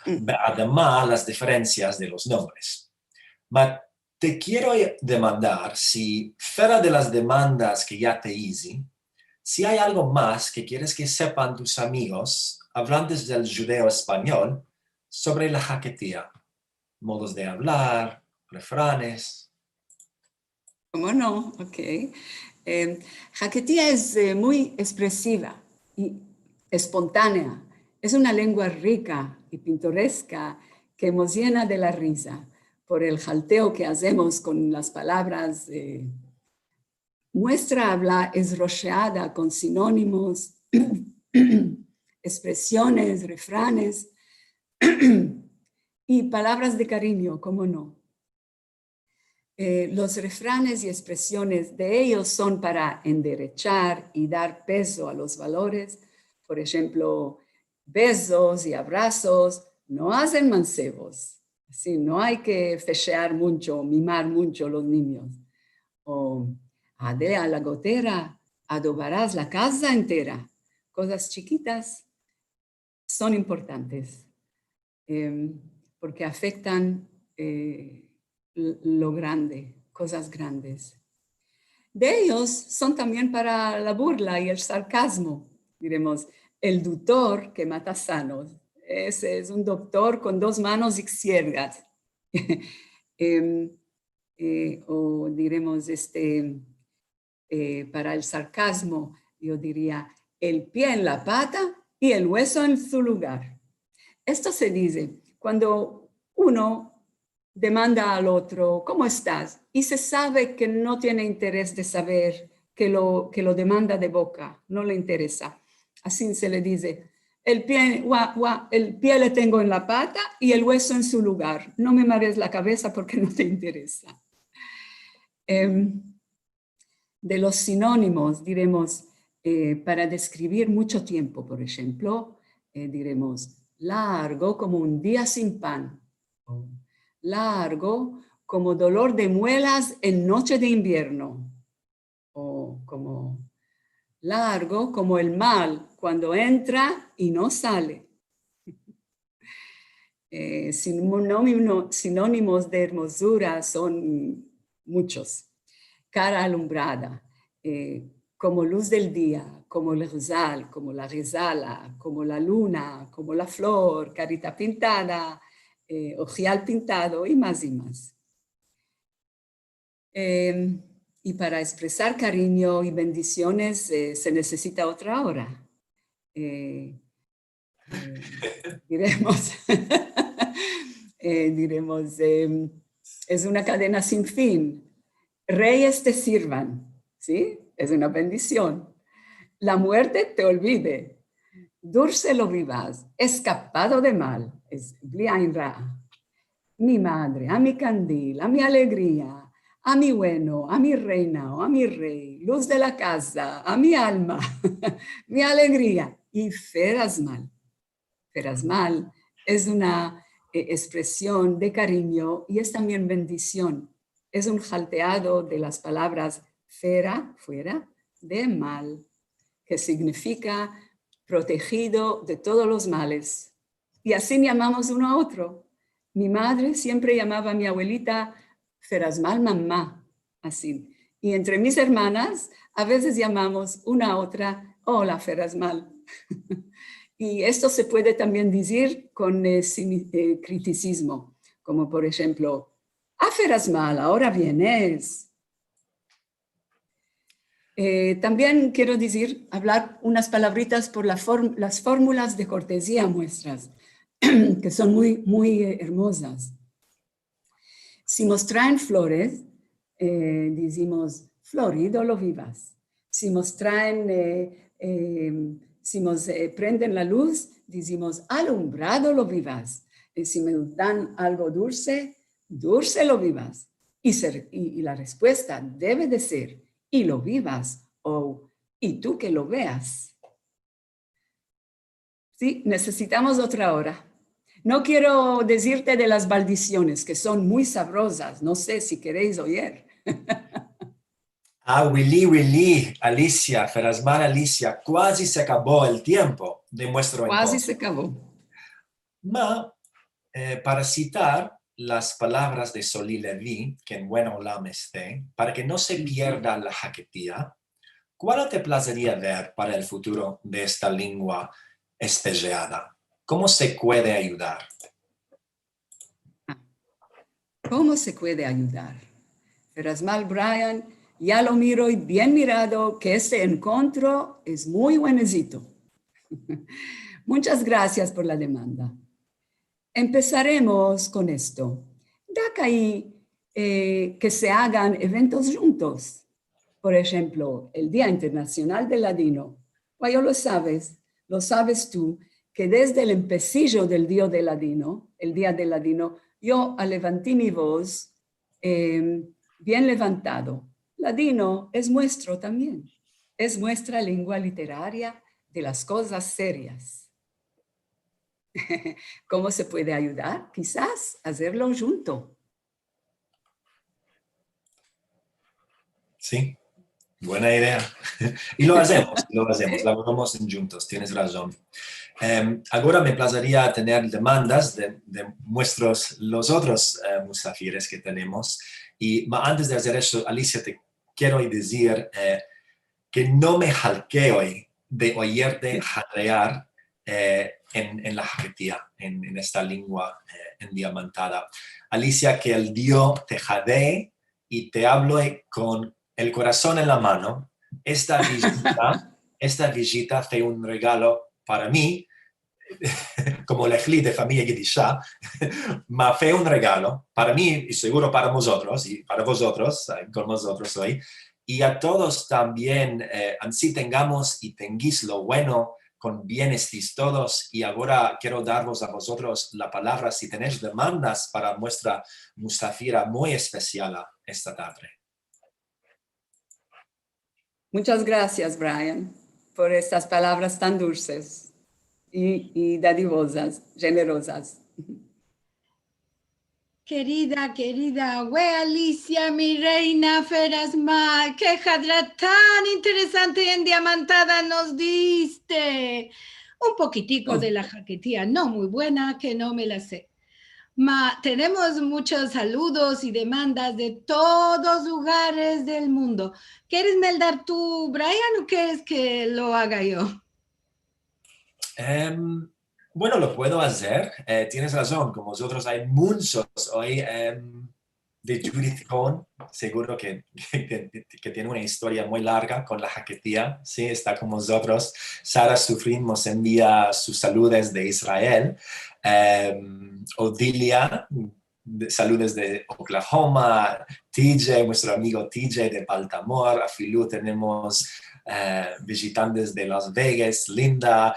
Mm. Ademas, las diferensias de los nombres. Ma te kero demandar si, fera de las demandas ke ya te ize, si ay algo mas ke keres ke sepan tus amigos avlantes del djudeo-espanyol sovre la haketia, modos de avlar, refranes. Komo no? Ok. Em, haketia es, eh, muy ekspresiva i espontanea. Es una lengua rika i pintoreska ke mos yena de la riza por el halteo ke azemos kon las palavras, eh, muestra avla es rosheada kon sinonimos, ekspresiones, refranes i palavras de karinyo, komo no. Eh, los refranes i ekspresiones de eyos son para enderechar i dar pezo a los valores. Por enshemplo, bezos i abrasos no azen mansevos. Ansi, no ay ke feshear muncho, mimar muncho los ninyos. O, ade a la gotera, adobaras la kaza entera. Kozas chikitas son importantes, em, porke afektan, eh, l-, lo grande, kozas grandes. De eyos son tambien para la burla i el sarkazmo, diremos, el dutor ke mata sanos. Ese es un doktor kon dos manos izkierdas. Em, eh, o diremos, este, eh, para el sarkazmo, yo diria, el pie en la pata i el ueso en su lugar. Esto se dize kuando uno demanda al otro: "Komo estas?", i se save ke no tiene interes de saver ke lo, ke lo demanda de boka, no le interesa. Ansi se le dize: "El pie, wa, wa, el pie le tengo en la pata i el ueso en su lugar. No me marees la kavesa porke no te interesa." Em, de los sinonimos, diremos, eh, para deskrivir muncho tiempo, por enshemplo, eh, diremos, largo komo un dia sin pan, o largo komo dolor de muelas en noche de invierno, o komo largo komo el mal kuando entra i no sale. Eh, sinonimo-, sinonimos de ermozura son munchos. Kara alumbrada, eh, komo luz del dia, komo el gzal, komo la gzala, komo la luna, komo la flor, karita pintada, eh, ojal pintado i mas i mas. Em, i para ekspresar karinyo i bendisiones, eh, se nesesita otra ora. Eh, eh, diremos, eh, diremos, em, es una kadena sin fin. Reyes te sirvan, si? Es una bendision. La muerte te olvide. Durse lo vivas, eskapado de mal, es bli ain ra. Mi madre, a mi kandil, a mi alegria, a mi bueno, a mi reina o a mi rey, luz de la kaza, a mi alma, mi alegria, i ferazmal. Ferazmal es una, eh, ekspresion de karinyo i es tambien bendision. Es un halteado de las palavras fera, fuera, de mal, ke signifika protejido de todos los males. I ansi yamamos uno a otro. Mi madre siempre yamava a mi abuelita Ferazmal mama, ansi. I entre mis ermanas, a vezes yamamos una a otra, "Ola, Ferazmal." I esto se puede tambien dizir kon, eh, simi-, eh, kritisizmo, komo por enshemplo, "A, Ferazmal, agora vienes." Eh, tambien kero dizir, avlar unas palavritas por la form-, las formulas de kortezia muestras, ke son muy, muy, eh, ermozas. Si mos traen flores, eh, dizimos, "Florido lo vivas." Si mos traen, eh, eh, si mos, eh, prenden la luz, dizimos, "Alumbrado lo vivas." I si mos dan algo dulse, "Dulse lo vivas." I ser, i, i la respuesta deve de ser, "I lo vivas", o "I tu ke lo veas." Si, nesesitamos otra ora. No kero dizirte de las baldisiones, ke son muy savrozas, no se si kereis oyer. A, wili, wili, Alisia, Ferazmal Alisia, kuazi se akavo el tiempo de muestro enkontro. Kuazi se akavo. Ma, eh, para sitar las palavras de Soli Levi, ke en buen olam este, para ke no se pierda la haketia, kual te plazeria ver para el futuro de esta lengua espejada? Komo se puede ayudar? Komo se puede ayudar? Ferazmal Brian, ya lo miro i bien mirado ke este enkontro es muy buenezito. Munchas grasias por la demanda. Empesaremos kon esto. Da kai, eh, ke se agan eventos djuntos. Por enshemplo, el Dia Internasional del Ladino. Guayo, lo saves, lo saves tu, ke desde el empesijo del Dia del Ladino, el Dia del Ladino, yo alevanti mi voz, em, bien levantado. Ladino es muestro tambien. Es muestra lengua literaria de las kozas serias. Komo se puede ayudar? Kizas azerlo djunto. Si, buena idea. I lo azemos, i lo azemos, lavoramos djuntos, tienes razon. Em, agora me plazeria tener demandas de, de muestros, los otros, eh, musafires ke tenemos. I, ma, antes de azer esto, Alisia, te kero dizir, eh, ke no me halkeo de oyerte hadrear, eh, en, en la haketia, en, en esta lengua, eh, endiamantada. Alisia, ke el Dio te hadee i te avle kon el korason en la mano. Esta vijita, esta vijita fue un regalo para mi, komo lehli de famiya yidisha, ma fue un regalo para mi i seguro para vozotros, i para vozotros, eh, kon vozotros oy, i a todos tambien, eh, ansi tengamos i tengais lo bueno, kon bien estais todos, i agora kero darvos a vozotros la palavra si tenesh demandas para muestra musafira muy espesiala esta tadre. Munchas grasias, Brian, por estas palavras tan dulses i, i dadivozas, djenerozas. Kerida, kerida, we Alisia, mi reina, Ferazmal, ke hadra tan interesante i endiamantada nos diste. Un pokitiko de la haketia, no muy buena, ke no me la se. Ma, tenemos munchos saludos i demandas de todos lugares del mundo. Keres meldar tu, Brian, o keres ke lo aga yo? Em, bueno, lo puedo azer. Eh, tienes razon, komo vozotros ay munchos oy, em, de Judith Cohn, seguro ke, ke, ke tiene una istoria muy larga kon la haketia, si, esta kon vozotros. Sara Sufrin mos envia sus saludes de Israel. Em, Odilia, de, saludes de Oklahoma, T J, muestro amigo T J de Baltimore, afilu tenemos, eh, vizitantes de Las Vegas, Linda,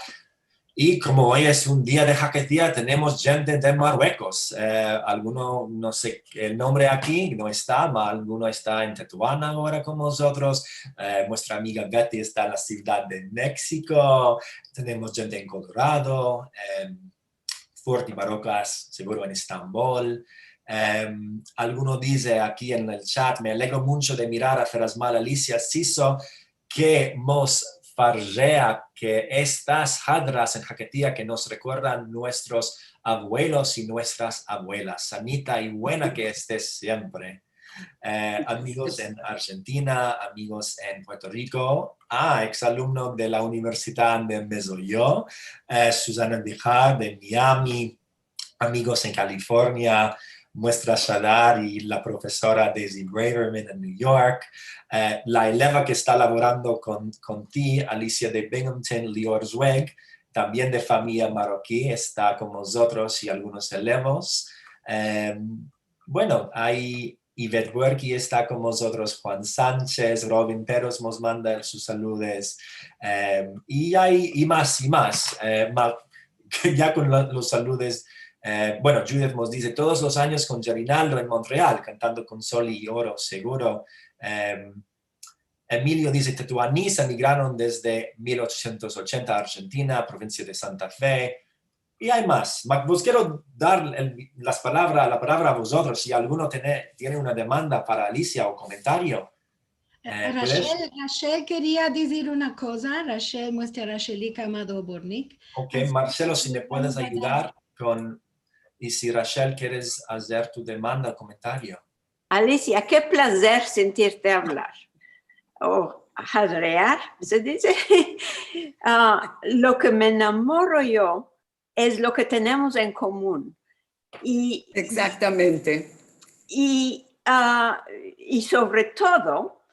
i komo oy es un dia de haketia, tenemos djente de Marruekos. Eh, alguno, no se, el nombre aki no esta, ma alguno esta en Tetuan agora kon vozotros. Eh, muestra amiga Betty esta en la sivdad de Meksiko. Tenemos djente en Kolorado, em, Forti Barokas, seguro en Estambol. Em, alguno dize aki en el chat: "Me alegro muncho de mirar a Ferasmal Alicia Siso, ke mos farjea ke estas hadras en haketia ke nos rekuerdan muestros avuelos i muestras avuelas. Sanita i buena ke estes siempre." Eh, amigos en Argentina, amigos en Puerto Rico, ah, eksalumno de la Universidad de Mezoyo, eh, Susana Bijar de Miami, amigos en California, muestra Shadar i la profesora Daisy Braverman en New York, eh, la eleva ke esta lavorando kon, kon ti, Alicia de Binghamton, Lior Zweig, tambien de famiya maroki, esta kon vozotros i algunos elevos. Em, bueno, ay Yvette Werki esta kon vozotros, Juan Sanchez, Robin Peros mos manda sus saludes, em, i ay, i mas, i mas, eh, ma-, ya kon la, los saludes, eh, bueno, Judith mos dize: "Todos los anyos kon Gerinaldo en Montreal, kantando kon Sol i Oro, seguro." Em, Emilio dize: "Tetuanis emigraron desde mil ochosientos ochenta a Argentina, provinsia de Santa Fe." I ay mas. Ma, vos kero dar el, las palavra, la palavra a vozotros, si alguno tiene, tiene una demanda para Alicia o komentario. Eh, puedes? Rachel, Rachel keria dizir una koza. Rachel, muestra Rachelika Amado Bornik. Ok, Marcelo, si me puedes ayudar kon, i si Rachel keres azer tu demanda o komentario. Alicia, ke plazer sentirte avlar. O hadrear, se dize. Ah, lo ke me enamoro yo es lo ke tenemos en komun. I, Egzaktamente. I, ah, i sovre todo,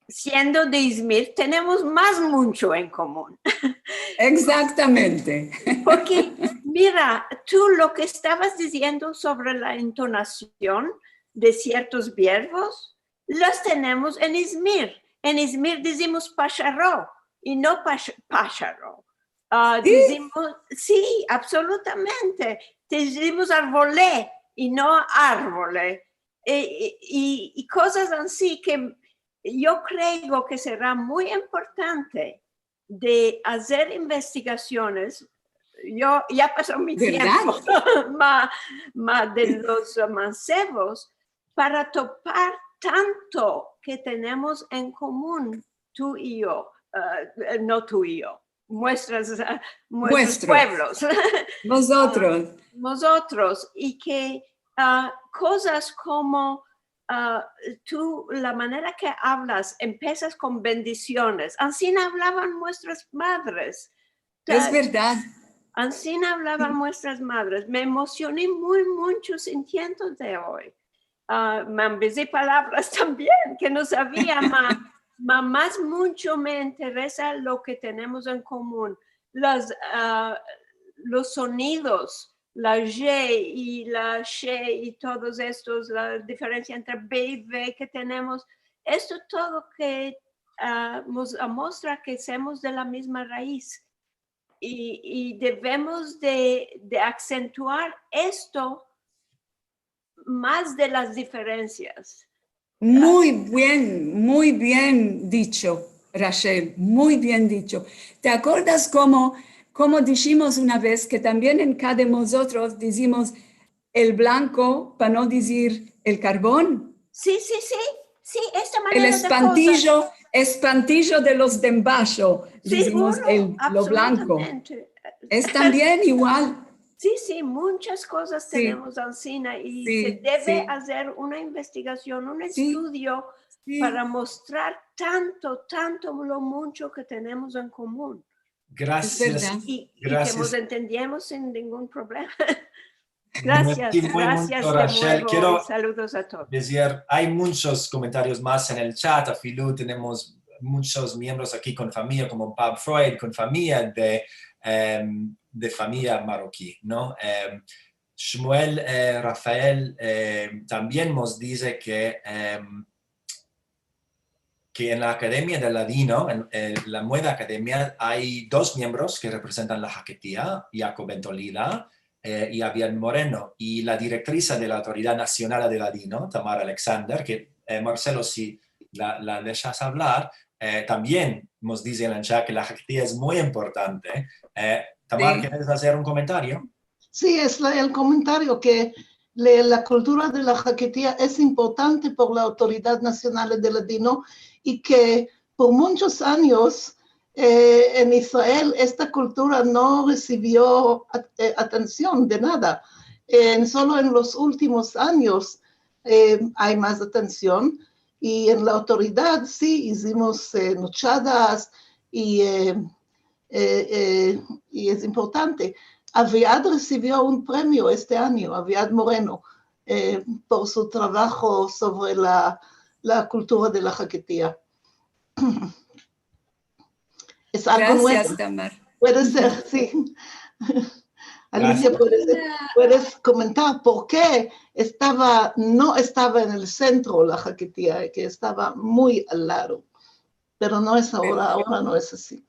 siendo de Izmir, tenemos mas muncho en komun. Egzaktamente. Porke, mira, tu lo ke estavas diziendo sovre la entonasion de siertos verbos, los tenemos en Izmir. En Izmir dizimos pasharo i no pash-, pasharo. Ah, si. Dizimos, si, absolutamente. Dizimos arvole i no arvole. E, i, i, i kozas ansi ke yo kreo ke sera muy importante de azer investigasiones. Yo, ya paso mi tiempo, ma, ma de los mansevos, para topar tanto ke tenemos en komun tu i yo, eh, no tu i yo, muestras, ah, muestros puevlos. Vozotros. Vozotros, i ke, ah, kozas komo, ah, tu, la manera ke avlas, empesas kon bendisiones. Ansina avlavan muestras madres. Es verdad. Ansina avlavan muestras madres. Me emosioni muy muncho sintiendote oy. Ah, me ambezi palavras tambien ke no savia, ma, ma mas muncho me interesa lo ke tenemos en komun. Las, ah, los sonidos, la ye i la she i todos estos, la diferensia entre be i ve ke tenemos, esto todo ke, ah, mos amostra ke semos de la mizma raiz. I, i devemos de, de aksentuar esto mas de las diferensias. Muy bien, muy bien dicho, Rachel, muy bien dicho. Te akordas komo, komo dishimos una vez ke tambien en ka de mozotros dizimos el blanko pa no dizir el karbon? Si, si, si, si, esta manera de kozas. El espantijo, espantijo de los de embasho, dizimos el, lo blanko. Seguro, absolutamente. Es tambien igual. Si, si, munchas kozas tenemos ansina i se deve azer una investigasion, un estudio para mostrar tanto, tanto lo muncho ke tenemos en komun. Grasias. I, i ke mos entendemos sin ningun problema. Grasias, grasias de muevo i saludos a todos. Dizir, ay munchos komentarios mas en el chat, afilu tenemos munchos miembros aki kon famiya, komo Pab Freud, kon famiya de, em, de famiya maroki, no? Em, Shmuel, eh, Rafael, eh, tambien mos dize ke, em, ke en la Akademia del Ladino, en, en la mueva akademia, ay dos miembros ke reprezentan la Haketia, Yakob Bentolila, eh, i Aviad Moreno, i la direktrisa de la Autoridad Nasional del Ladino, Tamar Alexander, ke, eh, Marcelo, si la, la deshas avlar, eh, tambien mos dize en el chat ke la Haketia es muy importante. Eh, Tamar, keres azer un komentario? Si, es la, el komentario ke le, la kultura de la Haketia es importante por la Autoridad Nasional del Ladino i ke por munchos anyos, eh, en Israel esta kultura no resivio at-, eh, atension de nada. En, solo en los ultimos anyos, eh, ay mas atension i en la autoridad si izimos, eh, nochadas i, eh, eh, eh, i es importante. Aviad resivio un premio este anyo, Aviad Moreno, eh, por su travajo sovre la, la kultura de la Haketia. Es algo nuevo. Grasias, Tamar. Puede ser, si. Alicia, puedes, puedes komentar por ke estava, no estava en el sentro la Haketia, ke estava muy al lado. Pero no es agora, agora no es ansi.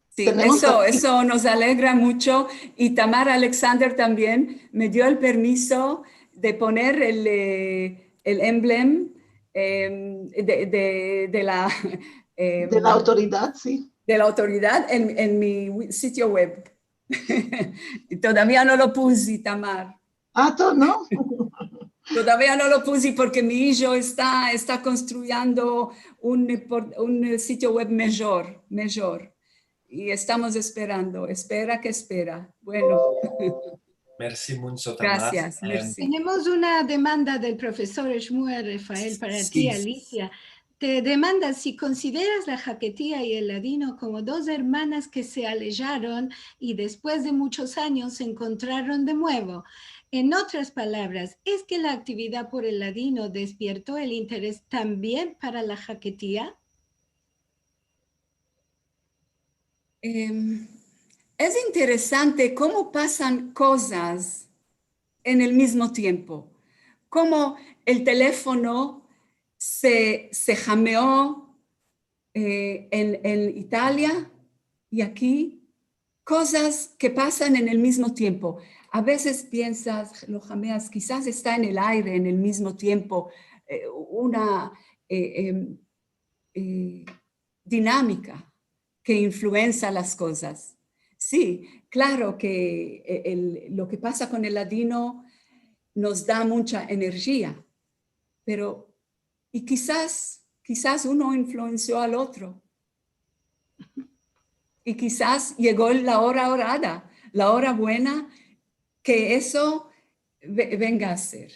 Si, tenemos eso, eso mos alegra muncho. I Tamar Alexander tambien me dio el permiso de poner el, eh, el emblem, em, de, de, de la, em, de la autoridad, si. De la autoridad en, en mi wi-, sitio web. I todavia no lo pusi, Tamar. A, to-, no? Todavia no lo pusi porke mi ijo esta, esta konstruyendo un por-, un sitio web mijor, mijor. I estamos esperando, espera ke espera. Bueno. Mersi muncho, Tamar. Grasias, mersi. Tenemos una demanda del profesor Shmuel Rafael para ti, Alicia. Te demanda si konsideras la Haketia i el ladino komo dos ermanas ke se alejaron i despues de munchos anyos se enkontraron de muevo. En otras palavras, es ke la aktividad por el ladino despierto el interes tambien para la Haketia? Em, es interesante komo pasan kozas en el mizmo tiempo, komo el telefono se, se hameo, eh, en, en Italia i aki, kozas ke pasan en el mizmo tiempo. A vezes piensas, lo hameas, kizas esta en el aire en el mizmo tiempo, eh, una, eh, em, eh, dinamika ke influensa las kozas. Si, klaro ke, eh, el, lo ke pasa kon el ladino mos da muncha enerjia, pero, i kizas, kizas uno influensio al otro. I kizas yego la ora orada, la ora buena, ke eso ve-, venga a ser.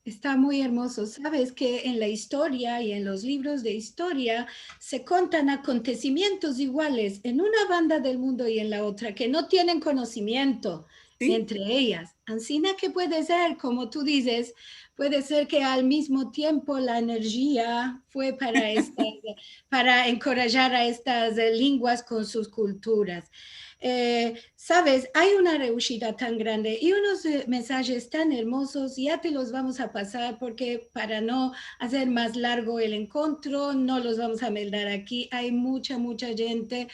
Esta muy ermozo. Saves ke en la istoria i en los livros de istoria se kontan akontesimientos iguales en una banda del mundo i en la otra, ke no tienen konosimiento entre eyas. Ansina ke puede ser, komo tu dizes, puede ser ke al mizmo tiempo la enerjia fue para estas, para enkorajar a estas, eh, lenguas kon sus kulturas. Eh, saves, ay una reushida tan grande i unos, eh, mensajes tan ermozos, ya te los vamos a pasar porke para no azer mas largo el enkontro, no los vamos a meldar aki. Ay muncha, muncha djente,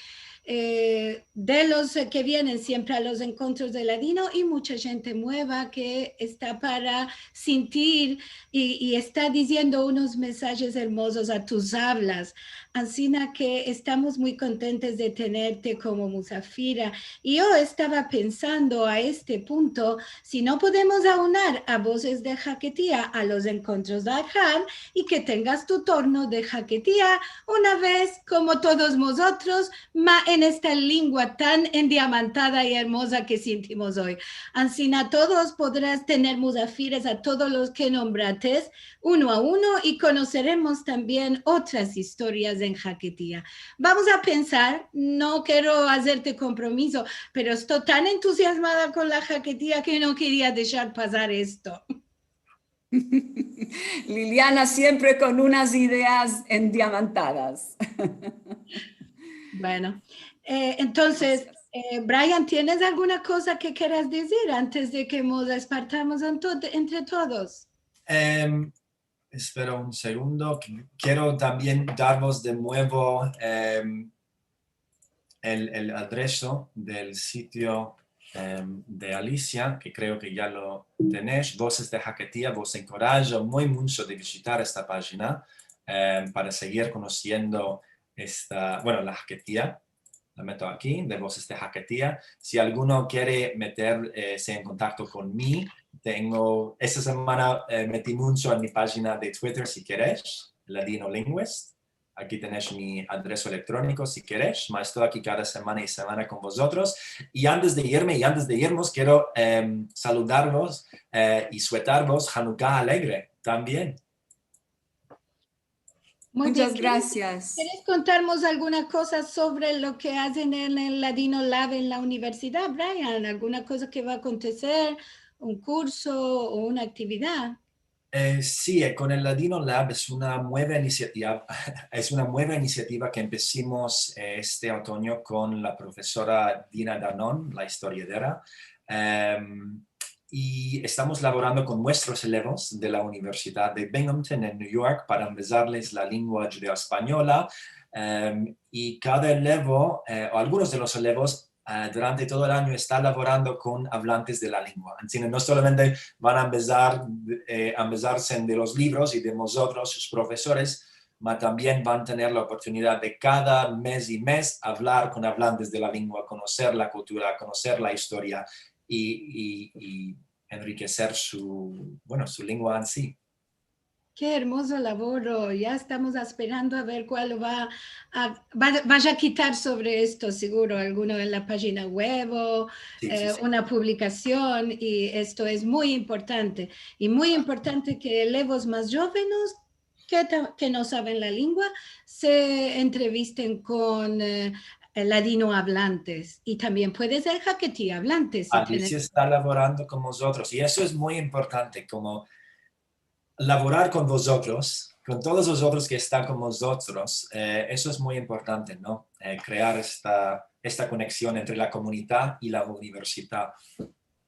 eh, de los, eh, ke vienen siempre a los enkontros de ladino i muncha djente mueva ke esta para sintir i, i esta diziendo unos mensajes ermozos a tus avlas. Ansina ke estamos muy kontentes de tenerte komo muzafira. I yo estava pensando a este punto, si no podemos aunar a Vozes de Haketia a los enkontros de Arhad, i ke tengas tu torno de Haketia una vez komo todos mozotros, ma en esta lingua tan endiamantada i ermoza ke sintimos oy. Ansina todos podras tener muzafires a todos los ke nombrates uno a uno i konoseremos tambien otras istorias en Haketia. Vamos a pensar, no kero azerte kompromiso, pero esto tan entuziazmada kon la Haketia ke no keria deshar pasar esto. Liliana siempre kon unas ideas endiamantadas. Bueno, eh, entonses, eh, Brian, tienes alguna koza ke keras dizir antes de ke mos despartamos ento-, entre todos? Em, espera un segundo, ke-, kero tambien darvos de muevo, em, el, el adreso del sitio, em, de Alicia, ke kreo ke ya lo tenesh, Vozes de Haketia. Vos enkorajo muy muncho de vizitar esta pajina, em, para segir konosiendo esta, bueno, la Haketia. La meto aki, de Vozes de Haketia. Si alguno kere meter, eh, se en kontakto kon mi, tengo, esta semana, eh, meti muncho en mi pajina de Twitter, si keresh, Ladino Linguist. Aki tenesh mi adreso elektroniko, si keresh, ma esto aki kada semana i semana kon vozotros. I antes de irme, i antes de irmos, kero, em, saludarvos, eh, i suetarvos Hanuka alegre tambien. Muy bien. Munchas grasias. Keres kontarmos alguna koza sovre lo ke azen en el Ladino Lab en la universidad, Brian? Alguna koza ke va a akonteser, un kurso o una aktividad? Eh, si, eh, kon el Ladino Lab es una mueva inisiativa, es una mueva inisiativa ke empesimos, eh, este otonyo kon la profesora Dina Danon, la istoriadera. Em, i estamos lavorando kon muestros elevos de la Universidad de Binghamton en New York para ambezarles la lingua djudeo-espanyola. Em, i kada elevo, eh, o algunos de los elevos, eh, durante todo el anyo esta lavorando kon avlantes de la lingua. Ansina no solamente van a ambezar, eh, ambezarse de los livros i de mozotros, sus profesores, ma tambien van a tener la oportunidad de kada mez i mez avlar kon avlantes de la lingua, konoser la kultura, konoser la istoria i, i, i enrikeser su, bueno, su lingua en si. Ke ermozo lavoro. Ya estamos asperando a ver kual va a, va, vaya a kitar sovre esto, siguro, alguno en la pajina web o, si, si, eh, si, una publikasion, i esto es muy importante. I muy importante ke elevos mas djovenos ke ta-, ke no saven la lingua, se entrevisten kon, eh, ladino avlantes. I tambien puede ser haketi avlantes, si Alicia esta lavorando kon mozotros. I eso es muy importante, komo lavorar kon vozotros, kon todos vozotros ke estan kon mozotros. Eh, eso es muy importante, no? Eh, krear esta, esta koneksion entre la komunidad i la universidad.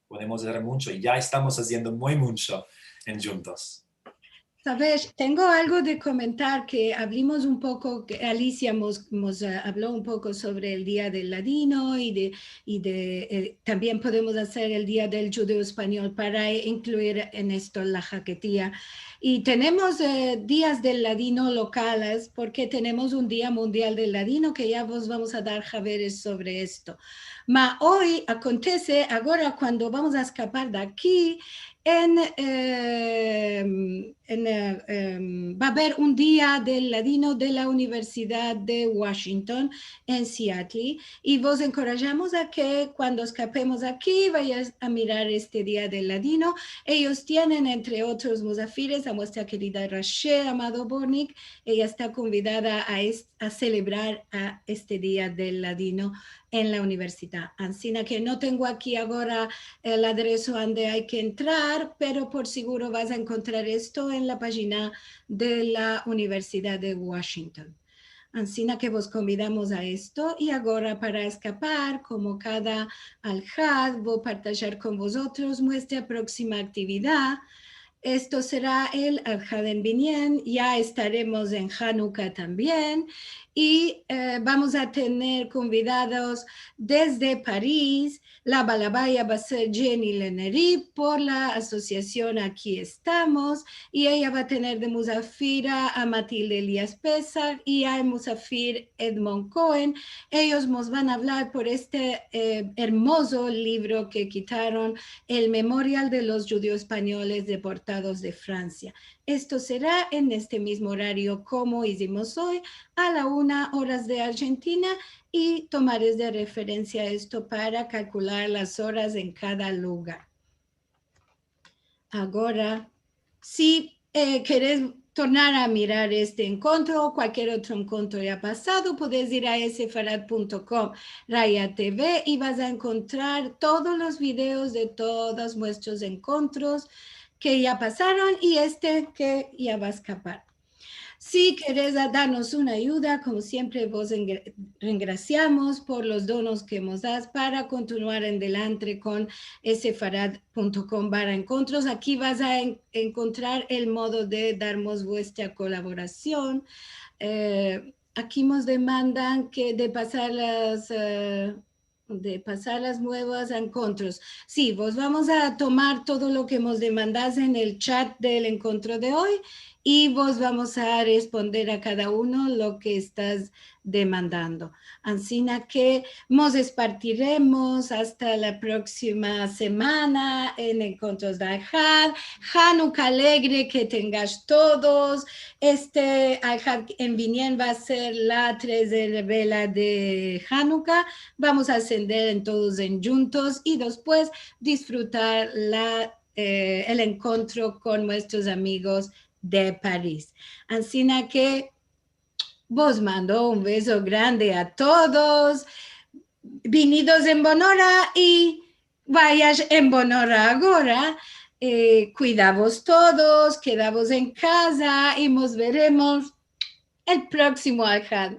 Podemos azer muncho, i ya estamos aziendo muy muncho en djuntos. Savesh, tengo algo de komentar ke avlimos un poko, ke Alicia mos, mos, eh, avlo un poko sovre el Dia del Ladino i de, i de, eh, tambien podemos azer el Dia del Djudeo-Espanyol para inkluir en esto la haketia. I tenemos, eh, dias del ladino lokales porke tenemos un Dia Mundial del Ladino ke ya vos vamos a dar haberes sovre esto. Ma oy akontese, agora kuando vamos a eskapar de aki, en, em, en, eh, em, va a aver un Dia del Ladino de la Universidad de Washington en Seattle, i vos enkorajamos a ke kuando eskapemos aki vayas a mirar este Dia del Ladino. Eyos tienen, entre otros muzafires, a muestra kerida Rachel Amado Bortnick. Eya esta konvidada a es-, a selebrar a este Dia del Ladino en la universidad. Ansina ke no tengo aki agora el adreso ande ay ke entrar, pero por siguro vas a enkontrar esto en la pajina de la Universidad de Washington. Ansina ke vos konvidamos a esto, i agora para eskapar, komo kada alhad, vo partajar kon vozotros muestra proksima aktividad, Esto sera el Adhad en Binien, ya estaremos en Hanuka tambien, i, e, vamos a tener konvidados desde Paris. La balabaya va a ser Jenny Lenery por la asosiasion Aki Estamos, i eya va a tener de muzafira a Matilde Elias Pesar i a el muzafir Edmond Cohen. Eyos mos van a avlar por este, e, ermozo livro ke kitaron, el Memorial de los Djudeo-Espanyoles Deportados de Fransia. Esto sera en este mizmo orario komo izimos oy, a la una oras de Arjentina, i tomares de referensia esto para kalkular las oras en kada lugar. Agora, si, e, keres tornar a mirar este enkontro o kualkier otro enkontro ya pasado, puedes ir a sefarad punto com raya T V i vas a enkontrar todos los videos de todos muestros enkontros ke ya pasaron i este ke ya va a eskapar. Si keres a darnos una ayuda, komo siempre, vos engra-, rengrasiamos por los donos ke mos das para kontinuar en delantre kon sefarad punto com barra enkontros. Aki vas a en-, enkontrar el modo de darmos vuestra kolaborasion. E, aki mos demandan ke de pasar las, e, de pasar las muevas a enkontros. Si, vos vamos a tomar todo lo ke mos demandas en el chat del enkontro de oy i vos vamos a responder a kada uno lo ke estas demandando. Ansina ke mos espartiremos asta la proksima semana en enkontros de Adhad. Hanuka alegre ke tengas todos. Este Adhad en Binien va a ser la terser vela de Hanuka. Vamos a ensender en todos en djuntos i despues disfrutar la, e, el enkontro kon muestros amigos de Paris. Ansina ke vos mando un beso grande a todos. Vinidos en bon ora i vayas en bon ora agora. E, kuidavos todos, kedavos en kaza i mos veremos el proksimo Adhad.